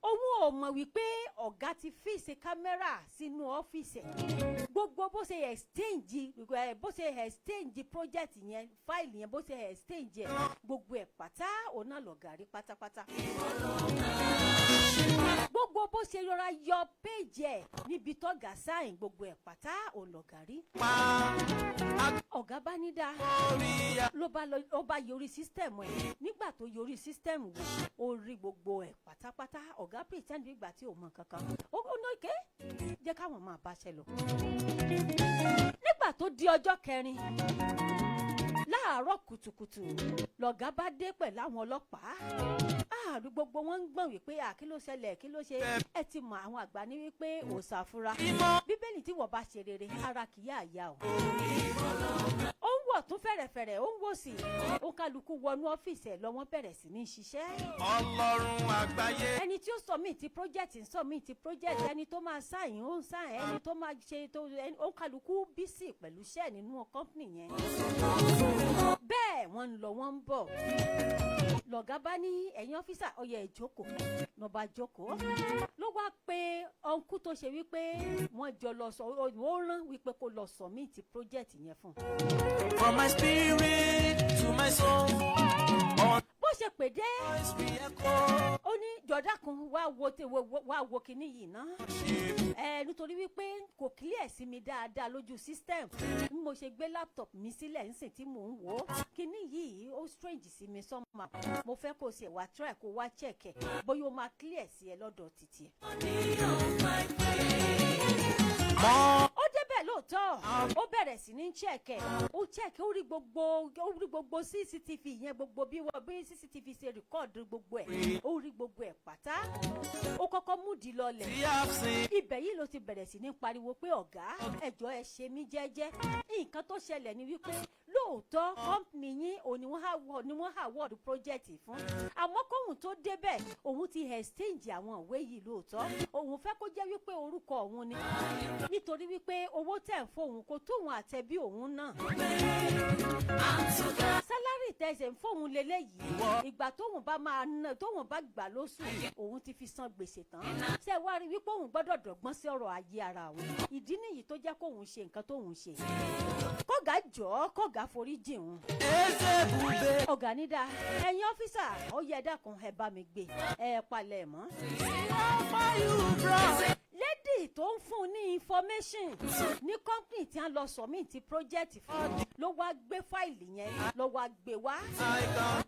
G: òun ò mọ̀ wípé ọ̀gá ti fix camera sínú ọ́fíìsì ẹ̀. Gbogbo bó ṣe exchange project yẹn, file yẹn, bó ṣe exchange ẹ̀, gbogbo ẹ̀ pátá òun náà lọ̀gá rí pátápátá. Gbogbo bó ṣe rọra yọ péjì ẹ̀ níbi tọ́gà sign, gbogbo ẹ̀ pátá òun lọ̀gá rí. Ọ̀gá bá ní dáa, ló bá lọ, ó bá yorí system ẹ̀. Nígbà tó yorí system wò, ó rí gbogbo ẹ̀ pátápátá. Ọ̀gá pretend nígbà tí ò mọ kankan. Ó ní òkè, jẹ́ káwọn máa báṣẹ́ lọ. Nígbà tó di ọjọ́ kẹrin láàárọ̀ kùtùkùtù, lọ̀gá bá dé pẹ̀lú àwọn ọlọ́pàá. Ààrùn gbogbo wọn ń gbọ̀n wípé à, kí ló ṣẹlẹ̀? Kí ló ṣe? Ẹ ti mọ àwọn àgbà ní wípé òòṣà fura Bíbélì, tí wọ́n bá ṣe rere, ara kì í yá àyà o. Ó ń wọ̀ tún fẹ̀rẹ̀fẹ̀rẹ̀, ó ń wò sí. Ó kálukú wọnú ọ́fíìsì ẹ̀ lọ, wọ́n bẹ̀rẹ̀ sí ní ṣiṣẹ́.
B: Ọlọ́run àgbáyé.
G: Ẹni tí ó submit project ń submit project, ẹni tó máa sign ó ń sign, ẹni tó máa ṣe tó ó kálukú busy pẹ̀lú iṣẹ́ nínú company yẹn. Bẹ́ẹ̀ wọ́n ń lọ, wọ́n ń bọ̀. Lọ̀gá bá ní, "Ẹ̀yin officer, ó yẹ ẹ jókòó." Ló bá jókòó, ló wá pé uncle tó ṣe wípé wọ́n jọ lọ sọ, ó rán wípé kó lọ submit project yẹn fún un.
B: From my spirit to my soul. On
G: Bó ṣe pè dé,
B: voice we echo.
G: ó ní, "Jọ̀dá kan, wá wo wá wo kinní yìí ná ẹ, nítorí wípé kò clear sí mi dáadáa lójú system. Bí mo ṣe gbé laptop mi sílẹ̀ ńsìn tí mò ń wò ó, kinní yìí ó strange sí mi sọ́mà. Mo fẹ́ kó o ṣe wá try, kó wá check ẹ̀, bóyá ó máa clear sí ẹ lọ́dọ̀ títí ẹ̀."
B: Mọ́.
G: Ó débẹ̀ lóòótọ́, ó bẹ̀rẹ̀ sí ní check ẹ̀. Ó check, ó rí gbogbo CCTV yẹn, gbogbo bí wọ́n bí CCTV ṣe record gbogbo ẹ̀, ó rí gbogbo ẹ̀ pátá. Ó kọ́kọ́ múdi lọlẹ̀.
B: Tí a sin.
G: Ibẹ̀ yìí ló ti bẹ̀rẹ̀ sí ní pariwo pé, "Ọ̀gá, ẹ̀jọ̀, ẹ ṣe mí jẹ́jẹ́. Nǹkan tó ṣẹlẹ̀ ni wípé lóòótọ́ company yín òun ni wọ́n award project fún, àmọ́ kóhun tó débẹ̀, òun ti exchange àwọn ìwé yìí lóòótọ́. Òun fẹ́ kó jẹ́ wípé orúkọ òun ni, nítorí wípé owó tẹ̀ ń fóun kò tóun àtẹ̀bí òun náà. Salary tẹ̀sẹ̀ ń fóun leléyìí, ìgbà tóun bá máa ná, tóun bá gbà lóṣù, òun ti fi san gbèsè tán. Ṣé wàá rí wípé òun gbọ́dọ̀ dọ̀gbọ́n sí ọ̀rọ̀ ayé ara òun? Ìdí nìyí tó jẹ́ kóun ṣe nǹkan tóun ṣe. Kọ́gà jọ̀ọ́, kọ́gà forí jìn òun."
B: Ezebube.
G: Ọ̀gá ní dáa, "Ẹ̀yin officer, ó yẹ dákun, ẹ bá mi gbé ẹ palẹ̀ mọ́." Lady tó ń fún un ní information ní company tí a lọ submit project fún ló wá gbé file yẹn, ló wá gbé wá.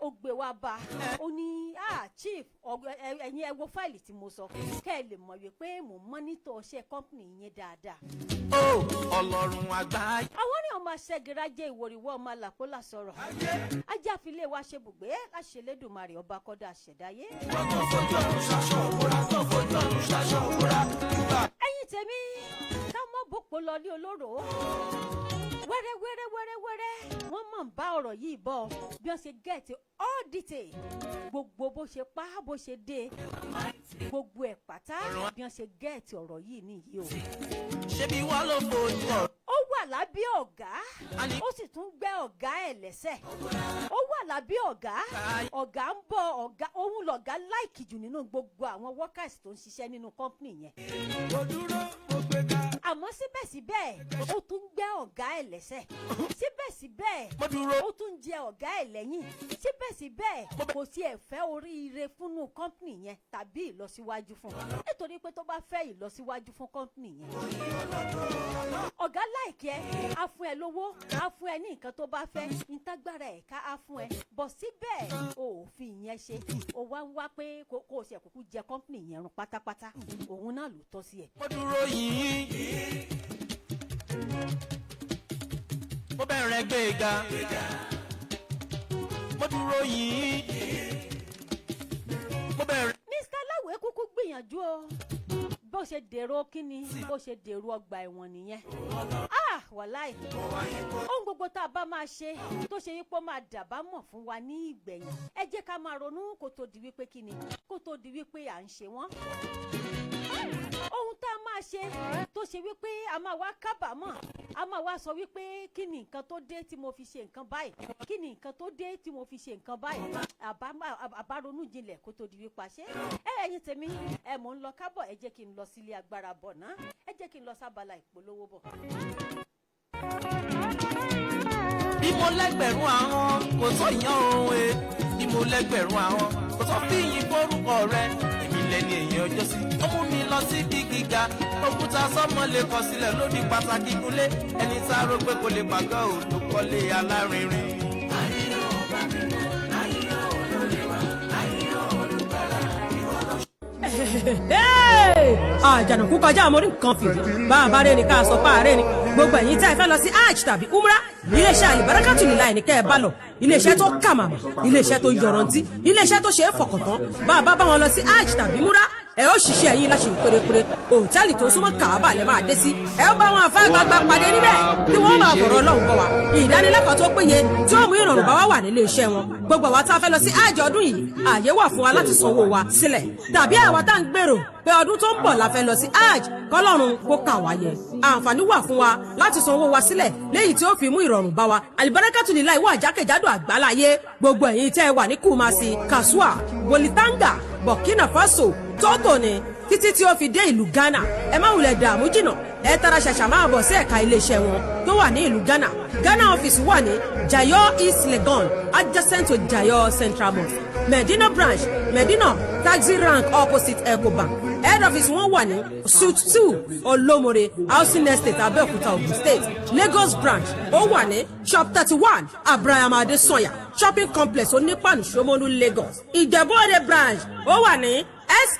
G: Ó gbé wá bá, ó ní, "Ah, chief, ẹ̀yin ẹ wo file tí mo sọ, kẹ́ ẹ lè mọ̀ wípé mò ń monitor iṣẹ́ company yẹn dáadáa."
B: Ó Ọlọ́run àgbáyé.
G: Àwọn ní ọmọ aṣẹ́girajẹ́ ìwòrìwọ́, ọmọ àlàpólà sọ̀rọ̀ ajá filé wa ṣe bùgbé láṣẹ lẹ́dùnmarè ọba kọ́dà ṣẹ̀dáyé.
B: Tó fojú ọ̀run ṣaṣọ òwúrà, tó fojú ọ̀run ṣaṣọ òwúrà.
G: Ẹ̀yin tèmi, ká mọ́ bòpò lọ ní olóró. Wẹ́rẹ́ wẹ́rẹ́ wẹ́rẹ́ wẹ́rẹ́, wọ́n mọ̀ ń bá ọ̀rọ̀ yìí bọ̀, bí wọ́n ṣe get all detail, gbogbo bó ṣe pa, bó ṣe dé, gbogbo ẹ̀ pátá, bí wọ́n ṣe get ọ̀rọ̀ yìí nìyí o.
B: Ṣebí wọ́n ló fojú ọ̀run.
G: Ó wà lábẹ́ ọ̀gá, ó sì tún gbẹ́ ọ̀gá ẹ̀ lẹ́sẹ̀. Ó wà lábẹ́ ọ̀gá, ọ̀gá ń bọ̀ ọ̀gá, òun lọ̀gá like jù nínú gbogbo àwọn workers tó ń ṣiṣẹ́ nínú company yẹn.
B: Mo dúró, mo gbéga.
G: Àmọ́ síbẹ̀síbẹ̀, ó tún gbẹ́ ọ̀gá ẹ̀ lẹ́sẹ̀. Síbẹ̀síbẹ̀,
B: Mo dúró.
G: ó tún jẹ ọ̀gá ẹ̀ lẹ́yìn. Síbẹ̀síbẹ̀, kò tiẹ̀ fẹ́ oríire fúnnú company yẹn tàbí ìlọsíwájú fún un, nítorí pé tó bá fẹ́ ìlọsíwájú fún company yẹn, ọ̀gá like ẹ, á fún ẹ lówó, á fún ẹ ní nǹkan tó bá fẹ́, ntágbára ẹ̀ ká, á fún ẹ bọ̀. Síbẹ̀ o ò fi ìyẹn ṣe, o wá ń wá pé kó o ṣe kúkú jẹ company yẹn run pátápátá. Òun náà ló tọ́ sí ẹ.
B: Mo dúró yìí. Mo bẹ̀rẹ̀.
I: Ẹgbẹ́ ga mo dúró yìí, mo bẹ̀rẹ̀.
G: Mr Aláwẹ̀ kúkú gbìyànjú o. Bó ṣe dèrò kíni, bó ṣe dèrò ọgbà ẹ̀wọ̀n nìyẹn. Ah, wàláì, ohun gbogbo tá a bá máa ṣe tó ṣe yípo máa dàbá mọ̀ fún wa ní ìgbẹ̀yìn, ẹ jẹ́ ká máa ronú kó tó di wípé kíni, kó tó di wípé à ń ṣe wọ́n. Ohun tá a máa ṣe tó ṣe wípé a máa wá kábàámọ̀, a máa wá sọ wípé, "Kí ni nǹkan tó dé tí mo fi ṣe nǹkan báyìí? Kí ni nǹkan tó dé tí mo fi ṣe nǹkan báyìí?" Àbá ronú jinlẹ̀ kó tó di wípé a ṣe ẹ. Ẹ̀yin tèmi, ẹ mò ń lọ kábọ̀. Ẹ jẹ́ kí n lọ sílé agbára bọ̀ ná. Ẹ jẹ́ kí n lọ sábàlá ìpolówó bọ̀.
I: Bí mo lẹ́gbẹ̀rún àwọn kò tó yàn òun e, bí mo lẹ́gbẹ̀rún àwọn kò tó fi yìn forúkọ rẹ. Èmi lẹni èèyàn ọjọ́ sí, ó mú mi lọ síbi gíga. Òkúta sọmọ lè kọ sílẹ̀ lórí pàtàkì gúnlé. Ẹni tá a rò pé kò lè pàgọ́ ò ló kọ́lé alárinrin.
B: Ayé ọba mímọ́, ayé olórí wa, ayé olùgbàlà, ìwọ ló
D: Àjànàkú kọjá àmọ́ orí nǹkan fìdí. Bá a bá rẹ ni ká sọ pa àárẹ̀ ni. Gbogbo ẹ̀yin tá ẹ fẹ́ lọ sí hajj tàbí umrah, iléeṣẹ́ Alibarakatu Lilayi ní kẹ́ ẹ bá lọ. Iléeṣẹ́ tó kà màmá, iléeṣẹ́ tó yọrantí, iléeṣẹ́ tó ṣe é fọkàntán. Bá a bá bá wọn lọ sí hajj tàbí umrah, ẹ ó ṣiṣẹ́ yín láṣẹ pérépéré. Òtẹ́ẹ̀lì tó súnmọ́ Kàábà lẹ máa dé sí. Ẹ ó bá wọn àfa àgbààgbà pàdé níbẹ̀ tí wọ́n máa bọ̀rọ̀ Ọlọ́run bọ̀ wá. Ìdánilẹ́kọ̀ọ́ tó péye tí ó mú ìrọ̀rùn bá wá wà nílé iṣẹ́ wọn. Gbogbo àwa tá a fẹ́ lọ sí hajj ọdún yìí, àyè wà fún wa láti sanwó wa sílẹ̀, tàbí àwa tá à ń gbèrò pé ọdún tó ń bọ̀ la fẹ́ lọ sí hajj, kọ́lọ́run kó kà wá yẹ, àǹfààní wà fún wa láti sanwó wa sílẹ̀ léyìí tí ó fi mú ìrọ̀rùn bá wa. Alibarakatu Lilayi wà jákèjádò àgbáláyé. Gbogbo ẹ̀yin tẹ́ ẹ wà ní Kumasi, Kasua, Bolgatanga, Burkina Faso, Togo ní títí tí ó fi dé ìlú Ghana, ẹ má wulẹ̀ dààmú jìnnà. Ẹ tara ṣàṣà máa bọ̀ sí ẹ̀ka iléeṣẹ́ wọn tó wà ní ìlú Ghana. Ghana office wà ní Jayo East Legon, adjacent to Jayo Central Mosque. Medina branch, Medina taxi rank, opposite Ecobank. Head office wọn wà ní Suite 2, Olomore Housing Estate, Abẹ́òkúta, Ogun State. Lagos branch ó wà ní Shop 31, Abraham Adesanya Shopping Complex, Onípànù, Ṣómólú, Lagos. Ìjẹ̀bú-Òde branch ó wà ní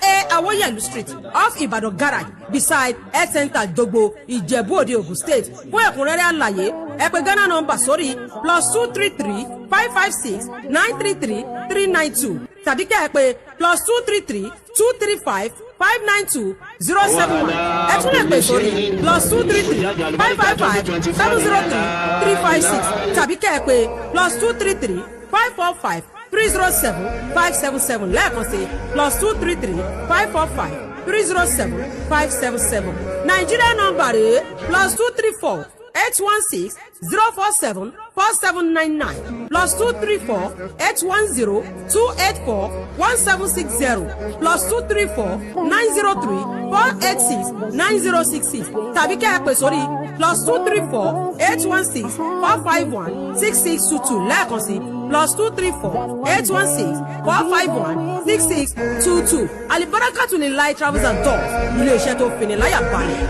D: Sa Awoyelu Street, off Ibadan Garage, beside Health Center, Jogbo, Ìjẹ̀bú-Òde, Ogun State. Fún ẹ̀kúnrẹ́rẹ́ àlàyé, ẹ pè Ghana number sórí +233 556 933 392, tàbí kẹ́ ẹ pè +233 235 592 071. Ẹ tún lè pè sórí +233 555 703 356, tàbí kẹ́ ẹ pè +233 545 307 577. Lẹ́ẹ̀kan sí, +233 545 307 577. Nàìjíríà nọ́mbà rèé: +234 816 047 4799, +234 810 284 1760, +234 903 486 9066, tàbí kẹ́ ẹ pè sórí +234 816 451 6622. Lẹ́ẹ̀kan sí, +234 816 451 6622. Alibarakatu Lilayi Travels and Tours, ilé-iṣẹ́ tó fini láyà balẹ̀.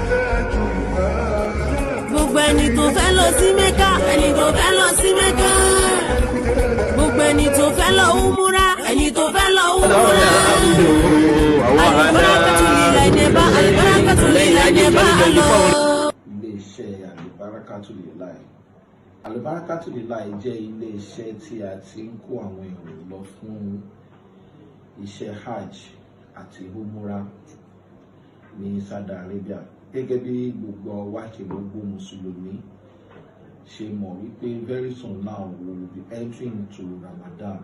J: Gbogbo ẹni tó fẹ́ lọ sí Mẹ́kà, ẹni tó fẹ́ lọ sí Mẹ́kà, gbogbo ẹni tó fẹ́ lọ umura, ẹni tó fẹ́ lọ umura. Alibarakatu Lilayi ní bá, Alibarakatu Lilayi ní bá lọ.
K: Iléeṣẹ́ Alibarakatu Lilayi. Alibarakatu Lilayi jẹ́ iléeṣẹ́ tí a ti ń kó àwọn èrò lọ fún iṣẹ́ hajj àti umura ní Saudi Arabia. Gẹ́gẹ́ bí gbogbo wa ṣe, gbogbo mùsùlùmí ṣe mọ̀ wípé very soon now we will be entering into Ramadan,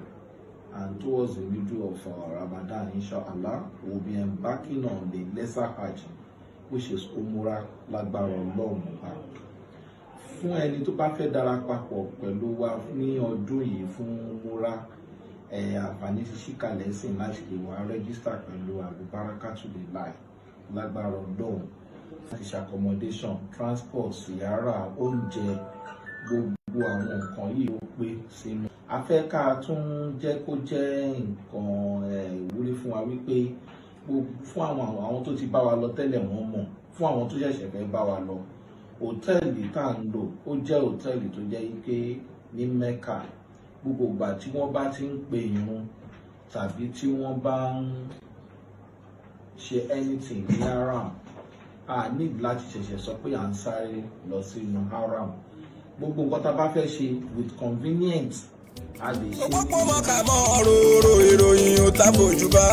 K: and towards the middle of Ramadan, inshallah, we will be embarking on the lesser hajj, which is umura. Lágbára Ọlọ́run Ọba, fún ẹni tó bá fẹ́ darapapọ̀ pẹ̀lú wa ní ọdún yìí fún umura, ẹ̀ àǹfààní ti ṣí kalẹ̀ sí láti lè wá register pẹ̀lú Alibarakatu Lilayi. Lágbára Ọlọ́run, láti ṣe accommodation, transport, siyara, oúnjẹ, gbogbo àwọn nǹkan yìí ó pé sínú. A fẹ́ ká tún jẹ́ kó jẹ́ nǹkan ìwúrí fún wa wípé fún àwọn tó ti bá wa lọ tẹ́lẹ̀, wọ́n mọ̀. Fún àwọn tó ṣẹ̀ṣẹ̀ fẹ́ bá wa lọ, hòtẹ́ẹ̀lì tá à ń lò, ó jẹ́ hòtẹ́ẹ̀lì tó jẹ́ wípé ní Mecca, gbogbo ìgbà tí wọ́n bá ti ń pe ìrun tàbí tí wọ́n bá ń ṣe anything ní haram, a need láti ṣẹ̀ṣẹ̀ sọ pé à ń sáré lọ sínú haram. Gbogbo nǹkan tá a bá fẹ́ ṣe with convenience, a lè ṣe.
L: Òpópó mọ́ka mọ́ róró, ìròyìn ò tá fojú bá.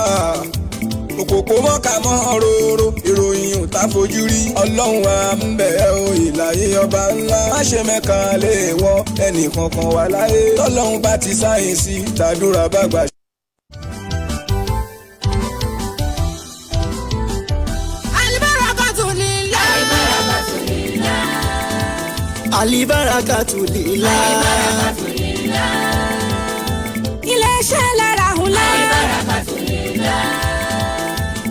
L: Òpópó mọ́ka mọ́ róró, ìròyìn ò tá fojú rí. Ọlọ́run à ń bẹ̀ ẹ́ o, ìlàyé ọba ńlá. Má ṣe mẹ́ka lè wọ ẹnì kankan wà láyé. Tọ́lọ́run bá ti sáyẹ̀nsì, tàdúrà bá gbà.
D: Alibarakatu lillah.
A: Alibarakatu lillah.
D: Iléeṣẹ́ lára hùlá.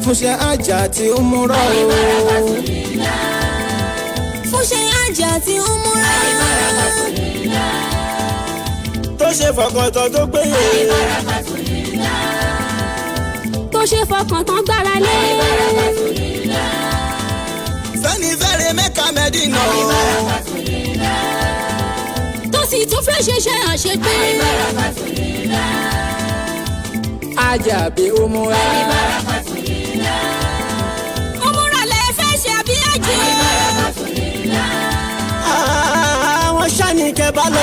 L: Fúnṣẹ́ àjà tí ó múra o.
J: Fúnṣe àjà tí ó múra.
L: Tó ṣe fọkàntán tó péye.
J: Tó ṣe fọkàn tán gbára lé.
L: Fẹ́ni fẹ́rẹ̀ Mẹ́ka Mẹ́dínà.
J: Tó sì tún fẹ́ ṣiṣẹ́ àṣepé.
L: Àjàbí ó múra.
J: Ó múra lẹ fẹ́ ṣe àbí àjẹ́.
A: Àwọn sani kẹ bá lọ.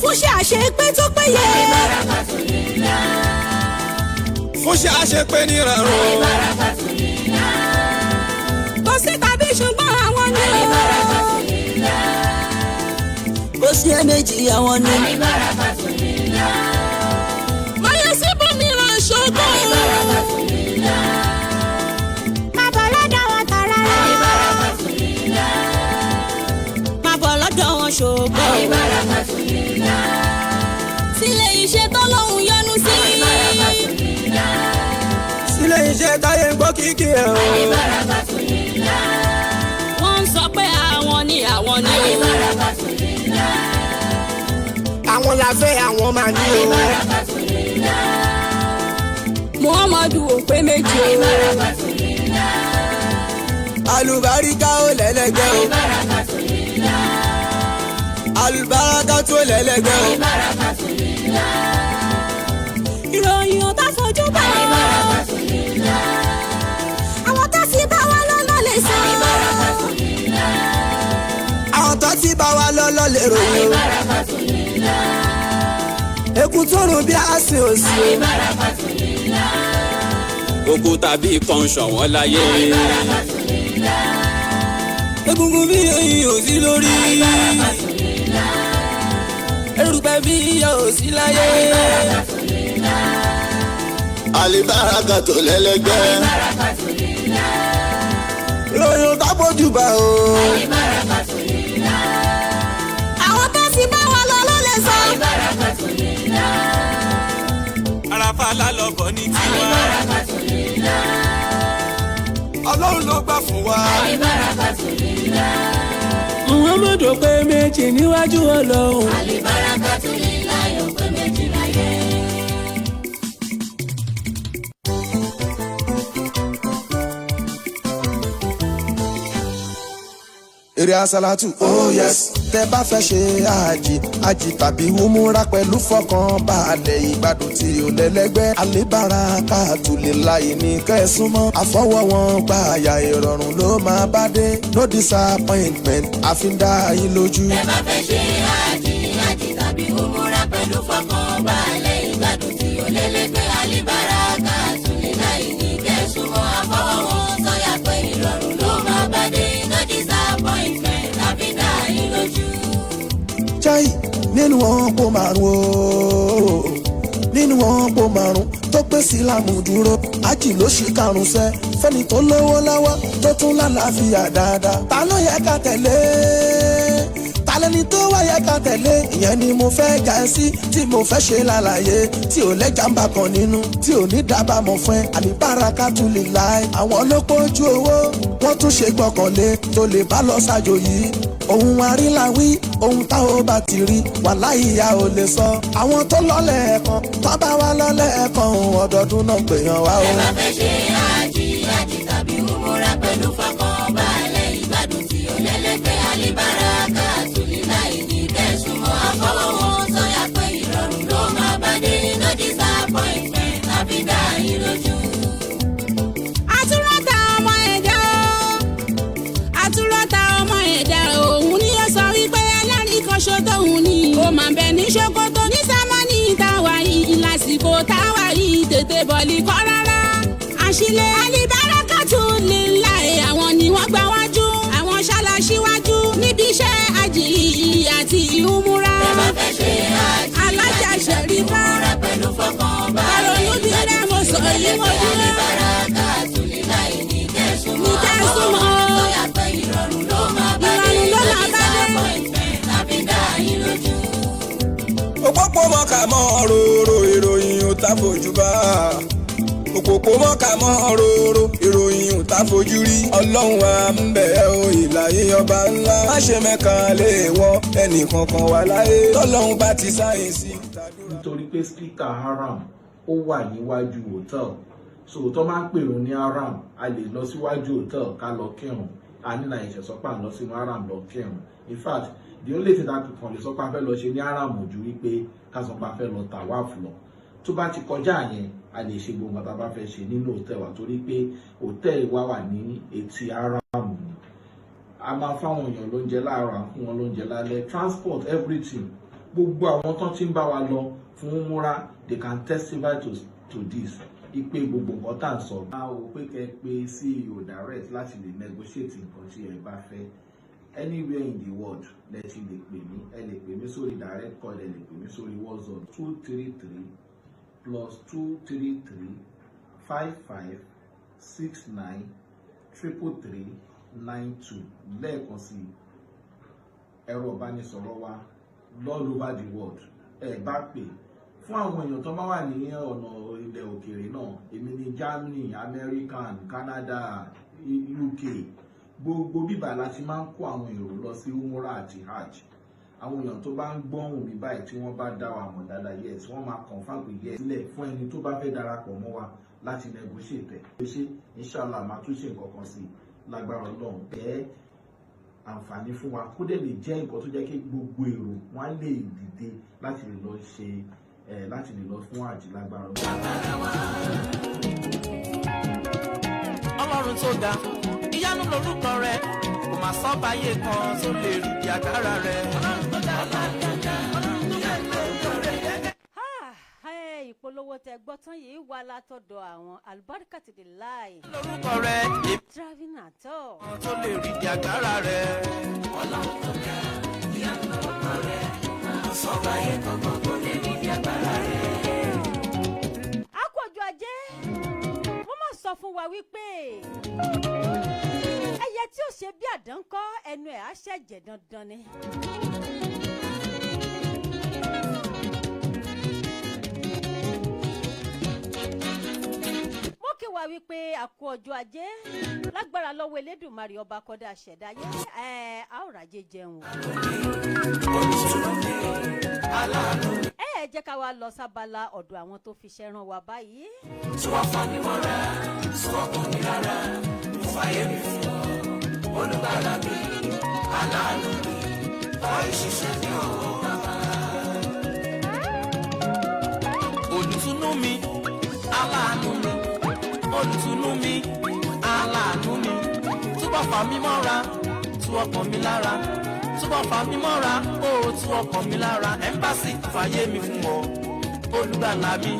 J: Fúnṣe àṣepé tó péye.
L: Fúnṣẹ́ àṣepé nírọ̀rùn.
J: Kò sí tàbí ṣùgbọ́n àwọn ni.
A: Kò sí ẹ̀mejì àwọn ni.
J: Máyọ̀ síbòmíràn ṣògo. Má bọ̀ lọ́dọ̀ wọn tààrà. Má bọ̀ lọ́dọ̀ wọn ṣògo. Sílé iṣẹ́ tọ́lọ́hún yọ́nú sí.
L: Sílé iṣẹ́ táyé ń gbọ́ kíkì ẹ̀ o.
J: Wọ́n ń sọ pé àwọn ni àwọn ni o.
L: Àwọn la fẹ́, àwọn máa ní o.
J: Muhammadu ò pé méjì o.
L: Alùbáríkà ó lẹ́lẹ́gbẹ́ o. Alùbáríkà tó lẹ́lẹ́gbẹ́ o.
J: Ìròyìn ò tá fojú bá. Àwọn tó sì bá wa lọ́nà lè sọ.
L: Àwọn tó ti bá wa lọ́lọ́ lè ròyìn o. Eku tó rùn bí àsìn òsì o.
I: Òkúta bíi kan ṣọ̀wọ́n láyé.
L: Egungun bí eyín ò sí lórí. Erùpẹ̀ bí iyọ̀ ò sí láyé.
F: Alibaraka tó lẹ́lẹ́gbẹ́.
L: Ìròyìn ò tá fojú bá o.
J: Àwọn tó sì bá wa lọ́nà lè sọ.
I: Àràfà lálọ́bọ̀ ní tiwa.
L: Ọlọ́run ló gbà fún wa.
A: Muhammadu pé méjì níwájú Ọlọ́run.
B: Alibarakatu lillah yóò pé méjì láyé.
L: Eré asalatu, oh yes. Tẹ bá fẹ́ ṣe àjì, àjì tàbí umura pẹ̀lú fọkàn balẹ̀, ìgbádùn tí ò lẹ́lẹ́gbẹ́. Alibara káàtó lè láyé ní kẹ́sùnmọ́. Àfọwọ́ wọn gba àyà, ìrọ̀rùn ló máa bá dé. No disappointment, àfi ń dá yín lójú.
B: Tẹ́ bá fẹ́ ṣe àjì, àjì tàbí umura pẹ̀lú fọkànbalẹ̀, ìgbádùn tí ó lélẹ́gbẹ́, alíbáraka tùlẹ̀ ní kẹ́sùmọ́. Àfọwọ́wọn sọ̀yà pé ìrọ̀rùn ló máa bá dé, no disappointment, àfi dá yín lójú.
L: Chai, nínú wọn kó márùn o, nínú wọn kó márùn tó pé sílámù dúró, ájì ló ṣì karùn sẹ fẹ́ni tó lówó lọ́wọ́ tó tún lálàáfíà dáadáa. Ta ló yẹ ká tẹ̀lé? Ta lẹni tó wá yẹ ká tẹ̀lé? Ìyẹn ni mo fẹ́ ga ẹ sí tí mo fẹ́ ṣe lálàyé tí ò lẹ́jà ń bà kan nínú, tí ò ní dábàámọ̀ fún ẹ. Àlìbáraka tún lè láì àwọn ló pójú owó, wọ́n tún ṣe gbọ́kànlé tó lè bá lọ ṣàjò yìí. Ohun àríláwí, ohun tá ò bá ti rí wàláhì ìyá ò lè sọ. Àwọn tó lọ́lẹ̀ ẹ̀kan tó bá wá lọ́lẹ̀ ẹ̀kan, ọdọọdún náà gbèyàn wá o.
B: Tẹ́ bá fẹ́ ṣe àjì, àjì tàbí umura pẹ̀lú fọkànbalẹ̀, ìgbádùn tí ó lẹ́lẹ́gbẹ́, alíbáraka tùlẹ̀ láì ní kẹ́sùmọ́. Àfọwọ́wọn sọ̀yà pé ìrọ̀rùn ló máa bá dé, no disappointment, àfi dá yín lójú.
D: Àtúrọ̀tà ọmọ ẹ̀dá o, àtúrọ̀tà ọmọ ẹ̀dá. Tètè bọ̀lì kọ́ rárá. Àṣìlẹ̀ Alibarakatu Lillahi, àwọn ni wọ́n gbà wájú. Àwọn ṣáláṣíwájú níbi iṣẹ́ àjì àti ìhúmúra.
B: Ẹ bá fẹ́ ṣe hajj
D: Alájà Ṣẹ̀rífà.
B: Umura pẹ̀lú fọkànbalẹ̀.
D: Àrònú bí rẹ̀ mo sọ yìí mo dúró.
B: Alibarakatu Lillahi ní kẹ́sùmọ́.
D: Ní kẹ́sùmọ́.
B: Sọ́yà pé ìrọ̀rùn ló máa bá dé.
D: Ìrọ̀rùn ló máa bá dé.
B: Disappointment àfi dá yín lójú.
M: Òpópó mọ́ka mọ́ ròrò, ìròyìn ò tá fojú bá. Òpópó mọ́ka mọ́ ròrò, ìròyìn ò tá fojú rí. Ọlọ́run wa ń bẹ̀ ẹ́ o, ìlàyé ọba ńlá. Má ṣe mẹ́ka lè wọ ẹnì kankan wà láyé tọ́lọ́run bá ti sáyẹ̀nsì.
K: Nítorí pé speaker haram ó wà níwájú hotel, so tó máa ń pèrún ní haram, a lè lọ síwájú hotel ká lọ kírun. A ní náà ìṣẹ̀ sọ́pà lọ sínú haram lọ kírun. In fact, the only thing that kàn lè sọ́pà fẹ́ lọ ṣe ní haram ò ju wípé ká sọ́pà fẹ́ lọ tawaf lọ. Tó bá ti kọjá yẹn, a lè ṣe gbogbo nǹkan tá a bá fẹ́ ṣe nínú hotel wa, torí pé hotel wa wà ní etí haram ni. A máa fáwọn èèyàn lóúnjẹ láàárọ̀, à ń fún wọn lóúnjẹ lálẹ́, transport, everything. Gbogbo àwọn tó ti ń bá wa lọ fún múra, they can testify to this, ipe gbogbo nǹkan tá à ń sọ. A ò pé kẹ́ pé CEO direct láti lè negotiate nǹkan tí ẹ bá fẹ́. Anywhere in the world lẹ ti lè pè mí. Ẹ lè pè mí sórí direct call, ẹ lè pè mí sórí WhatsApp: 233 +233 55 69 333 92. Lẹ́ẹ̀kan sí, ẹ̀rọ ìbánisọ̀rọ̀ wa all over the world, ẹ bá pè fún àwọn èèyàn tó bá wà ní ọ̀nà ilẹ̀ òkèèrè náà, èmi ní Germany, American, Canada, UK, gbogbo bíbà láti máa ń kó àwọn èrò lọ sí umrah àti hajj. Àwọn èèyàn tó bá ń gbọ́hùn mi báyìí, tí wọ́n bá dá wa mọ̀ dáadáa, yes, wọ́n máa confirm pé yes sílẹ̀ fún ẹni tó bá fẹ́ darapọ̀ mọ́ wa láti negotiate ẹ̀ ṣe. Inshallah, máa tún ṣe nǹkan kan sí i lágbára Ọlọ́run ẹ̀ àǹfààní fún wa, kó dẹ̀ lè jẹ́ nǹkan tó jẹ́ kí gbogbo èrò wọn á lè dìde láti lè lọ ṣe ẹ̀, láti lè lọ fún àjì lágbára Ọlọ́run.
I: Ọlọ́run tó ga, ìyanu lorúkọ rẹ, kò má sọ́bàáyé kan tó lè rí di agbára rẹ. Ọlọ́run tó ga, Ọlọ́run tó ga, lorúkọ rẹ.
G: Ẹ ìpolówó tẹ gbọ́ tán yìí wà látọ̀dọ̀ àwọn Alibarika to the line.
I: Lorúkọ rẹ.
G: Driving at all.
I: Tó lè rí di agbára rẹ.
B: Ọlọ́run tó ga, ìyanu lorúkọ rẹ, kò sọ́bàáyé kankan tó lè rí di agbára rẹ.
G: A kú ọjọ́ ajé. Mo máa sọ fún wa wípé ẹyẹ tí ó ṣe bí àdán kọ́, ẹnu ẹ̀ á ṣẹ̀jẹ̀ dandan ni. Mo kí wa wípé a kú ọjọ́ ajé, lágbára lọ́wọ́ Elédùmarè ọba kọ́dá ṣẹ̀dá yẹ ẹ̀, a ó ràjẹ́ jẹun o. Ẹ jẹ́ ká wá lọ sábala ọ̀dọ̀ àwọn tó fi ṣẹ́ran wa báyìí.
B: Tí wọ́n fa mi mọ́ra, tí wọ́n kàn mí rárá, mo fàyè mi fún ọ, olùgbàlà mi, aláàánú mi, kọ́ ìṣiṣẹ́ mi ò bàbá.
I: Olùtùnú mi, aláàánú mi, olùtùnú mi, aláàánú mi, túbọ̀ fà mí mọ́ra, tú ọkàn mi lára, túbọ̀ fà mí mọ́ra, ó tú ọkàn mi lára. Ẹ́mbásì fàyè mi fún ọ, olùgbàlà mi,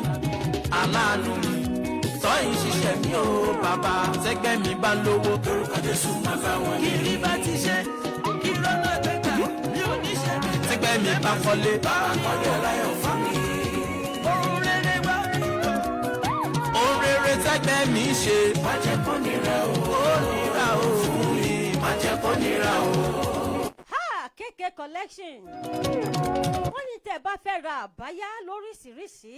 I: aláàánú mi, tọ́yìn ṣiṣẹ́ mi ó bàbá. Tẹ́gbẹ́ mi bá lówó,
B: Lórúkọ Jésù, máa bá wọn
I: kí rí bá ti ṣe, kí rọ́nà gbẹgbà, mi ò ní ṣe rẹ̀. Tẹ́gbẹ́ mi bá kọ́lé,
B: Bàbá kọ́lé ọláyọ̀ fún mi.
I: Ohun rere wá, ohun rere tẹ́gbẹ́ mi ṣe.
B: Má jẹ́ kó nira o.
I: Ó nira o fún mi.
B: Má jẹ́ kó nira o.
G: Ha, KK Collection, wọ́n ní tẹ́ ẹ bá fẹ́ ra àbáyá lóríṣiríṣi,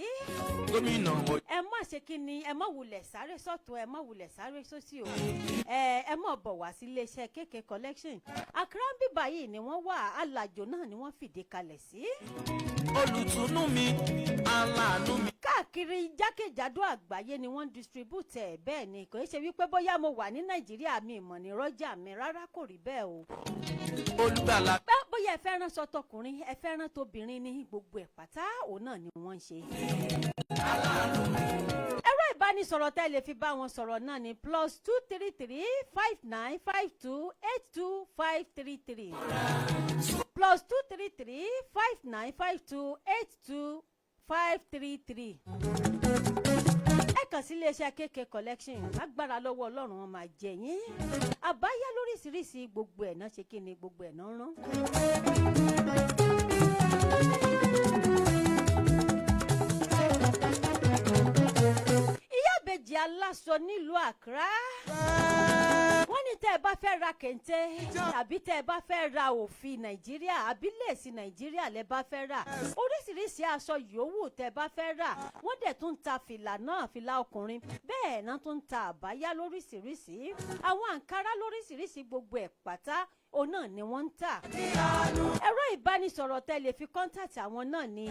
I: Gómìnà mo
G: ẹ má ṣe kí ni, ẹ má wulẹ̀ sáré sọ́tún, ẹ má wulẹ̀ sáré sósì o, ẹ má bọ̀ wá sí iléeṣẹ́ KK Collection. Accra ń bíbá yìí ni wọ́n wà, alàjò náà ni wọ́n fìdí kalẹ̀ sí.
I: Olùtùnú mi, aláàánú mi.
G: Káàkiri jákèjádò àgbáyé ni wọ́n ń distribute ẹ̀. Bẹ́ẹ̀ ni, kò í ṣe wípé bóyá mo wà ní Nàìjíríà, mi ìmọ̀ ní rọ́jà mi rárá, kò rí bẹ́ẹ̀ o.
I: Olùgbàlà.
G: Pé bóyá ẹ fẹ́ràn sọ tọkùnrin, ẹ fẹ́ràn tóbìnrin ní gbogbo ẹ̀ pátá, òun náà ni wọ́n ń ṣe. Ẹ̀rọ ìbánisọ̀rọ̀ tẹ́ lè fi bá wọn sọ̀rọ̀ náà ní +233 595 282 533, +233 595 282 533. Kàn sí iléeṣẹ́ KK Collection. Lágbára lọ́wọ́ Ọlọ́run, wọn máa jẹ yín. Àbáyá lóríṣiríṣi, gbogbo ẹ̀ náà ṣe kí ni, gbogbo ẹ̀ náà rán. Ìyá ìbejì aláṣọ nílùú Accra, wọ́n ní tẹ́ ẹ bá fẹ́ ra kente tàbí tẹ́ ẹ bá fẹ́ ra òfì Nàìjíríà àbí léèsì Nàìjíríà lẹ́ bá fẹ́ rà, oríṣiríṣi aṣọ yòówù tẹ́ ẹ bá fẹ́ rà, wọ́n dẹ̀ tún ń ta fìlà náà, fìlà ọkùnrin, bẹ́ẹ̀ náà tún ń ta àbáyá lóríṣiríṣi, àwọn àǹkárá lóríṣiríṣi, gbogbo ẹ̀ pátá òun náà ni wọ́n ń tà. Ẹ̀rọ ìbánisọ̀rọ̀ tẹ́ lè fi contact àwọn náà ní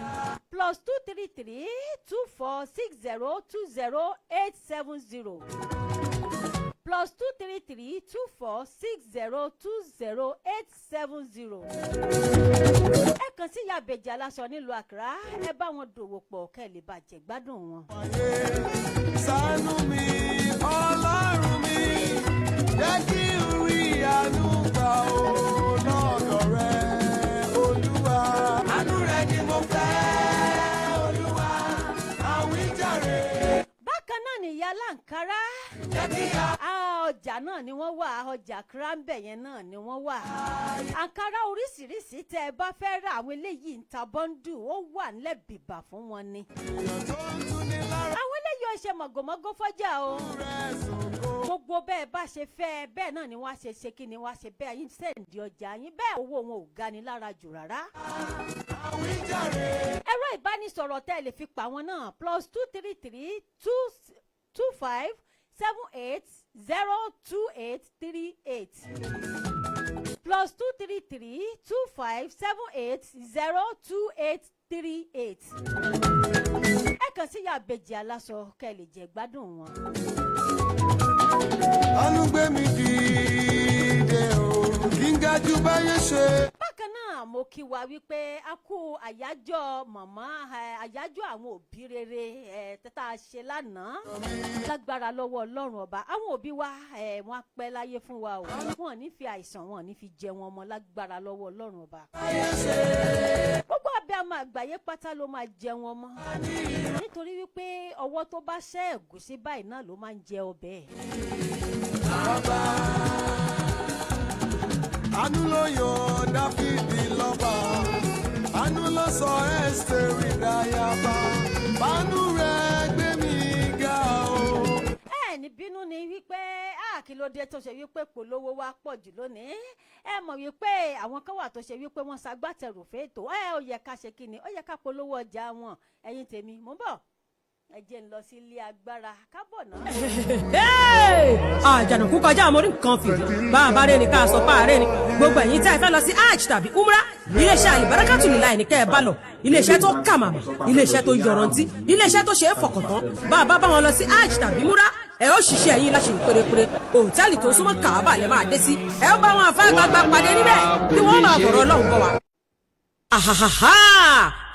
G: +233 246 020 870, +233 246 020 870. Ẹ kàn sí ìyá àbèjì aláṣọ nílùú Accra, ẹ bá wọn dòwò pọ̀ kẹ́ ẹ lè bàjẹ́ gbádùn wọn.
N: Ṣàánú mi, Ọlọ́run mi, jẹ́ kí n rí àánú gbà ó lọ́dọ̀ rẹ, Olúwa. Àánú rẹ ni mo fẹ́, Olúwa, àwíjàre.
G: Bákan náà ni ìyá láǹkárá. Ọjà náà ni wọ́n wà, ọjà kranbẹ̀ yẹn náà ni wọ́n wà. Àǹkárá oríṣiríṣi tẹ́ ẹ bá fẹ́ rà, àwọn eléyìí ń ta bundle, ó wà nílẹ̀ bìbà fún wọn ni. Àwọn eléyìí ò ṣe mọ̀gòmọ́gó fọ́jà o. Gbogbo bẹ́ẹ̀ bá ṣe fẹ́ bẹ́ẹ̀ náà ni wọ́n á ṣe ṣe kí ni wọ́n á ṣe bẹ́ẹ̀ yín send ọjà yín, bẹ́ẹ̀ owó wọn ò ga ni lára jù rárá. Ẹ̀rọ ìbánisọ̀rọ̀ tẹ́ ẹ lè fi pa wọn náà, +233 2 25 78 028 38, +233 257 802 838. Ẹ kàn sí ìyá àbèjì aláṣọ kẹ́ ẹ lè jẹ gbádùn wọn.
N: Àánú gbé mi dìde o, kí n ga jù báyé ṣe.
G: Bákan náà, mo kí wa wípé a kú àyájọ́ màmá ẹ, àyájọ́ àwọn òbí rere ẹ tẹ́tà ṣe lánàá. Lágbára lọ́wọ́ Ọlọ́run Ọba, àwọn òbí wa ẹ, wọ́n á pẹ́ láyé fún wa o. Wọn ò ní fi àìsàn, wọn ò ní fi jẹ wọn ọmọ, lágbára lọ́wọ́ Ọlọ́run Ọba. Gbogbo abiyamọ àgbáyé pátá ló máa jẹ wọn mọ́, nítorí wípé ọwọ́ tó bá ṣẹ́ ẹ̀gúsí báyìí náà ló máa ń jẹ ọbẹ̀ ẹ̀.
N: Àánú ló yan Dáfídì lọ́ba, àánú ló sọ Ẹ́sítérì dáyàbá, bánú rẹ̀ gbé mi ga o.
G: Ẹ ní bínú ni wípé a kí ló dé tó ṣe wípé polówó wa pọ̀ jù lónìí. Ẹ mọ̀ wípé àwọn kan wà tó ṣe wípé wọ́n ṣagbátẹrù fètò ẹ, ó yẹ ká ṣe kí ni, ó yẹ ká polówó ọjà wọn. Ẹ̀yin tèmi, mò ń bọ̀, ẹ jẹ́ ń lọ sí ilé agbára kábọ̀ náà.
O: Àjànàkú kọjá àmọ́ orí nǹkan fìrí, bá a bá rẹ ni ká sọ páàrẹ ni. Gbogbo ẹ̀yin tí a fẹ́ lọ sí hajj tàbí umrah, iléeṣẹ́ Àlìbárákàtù Lílá ní kẹ́ ẹ bá lọ. Iléeṣẹ́ tó kà màmá, iléeṣẹ́ tó yọrantí, iléeṣẹ́ tó ṣe é fọkàn tán. Bá a bá bá wọn lọ sí hajj tàbí umrah, ẹ ó ṣiṣẹ́ yín láṣẹ pérépéré. Hòtẹ́ẹ̀lì tó súnmọ́ Kàábà lẹ máa dé sí. Ẹ ó bá wọn àfáà gbàgbà pàdé níbẹ̀ tí wọ́n máa fọ̀rọ̀ Ọlọ́run bọ̀ wá. Àhàhàhà,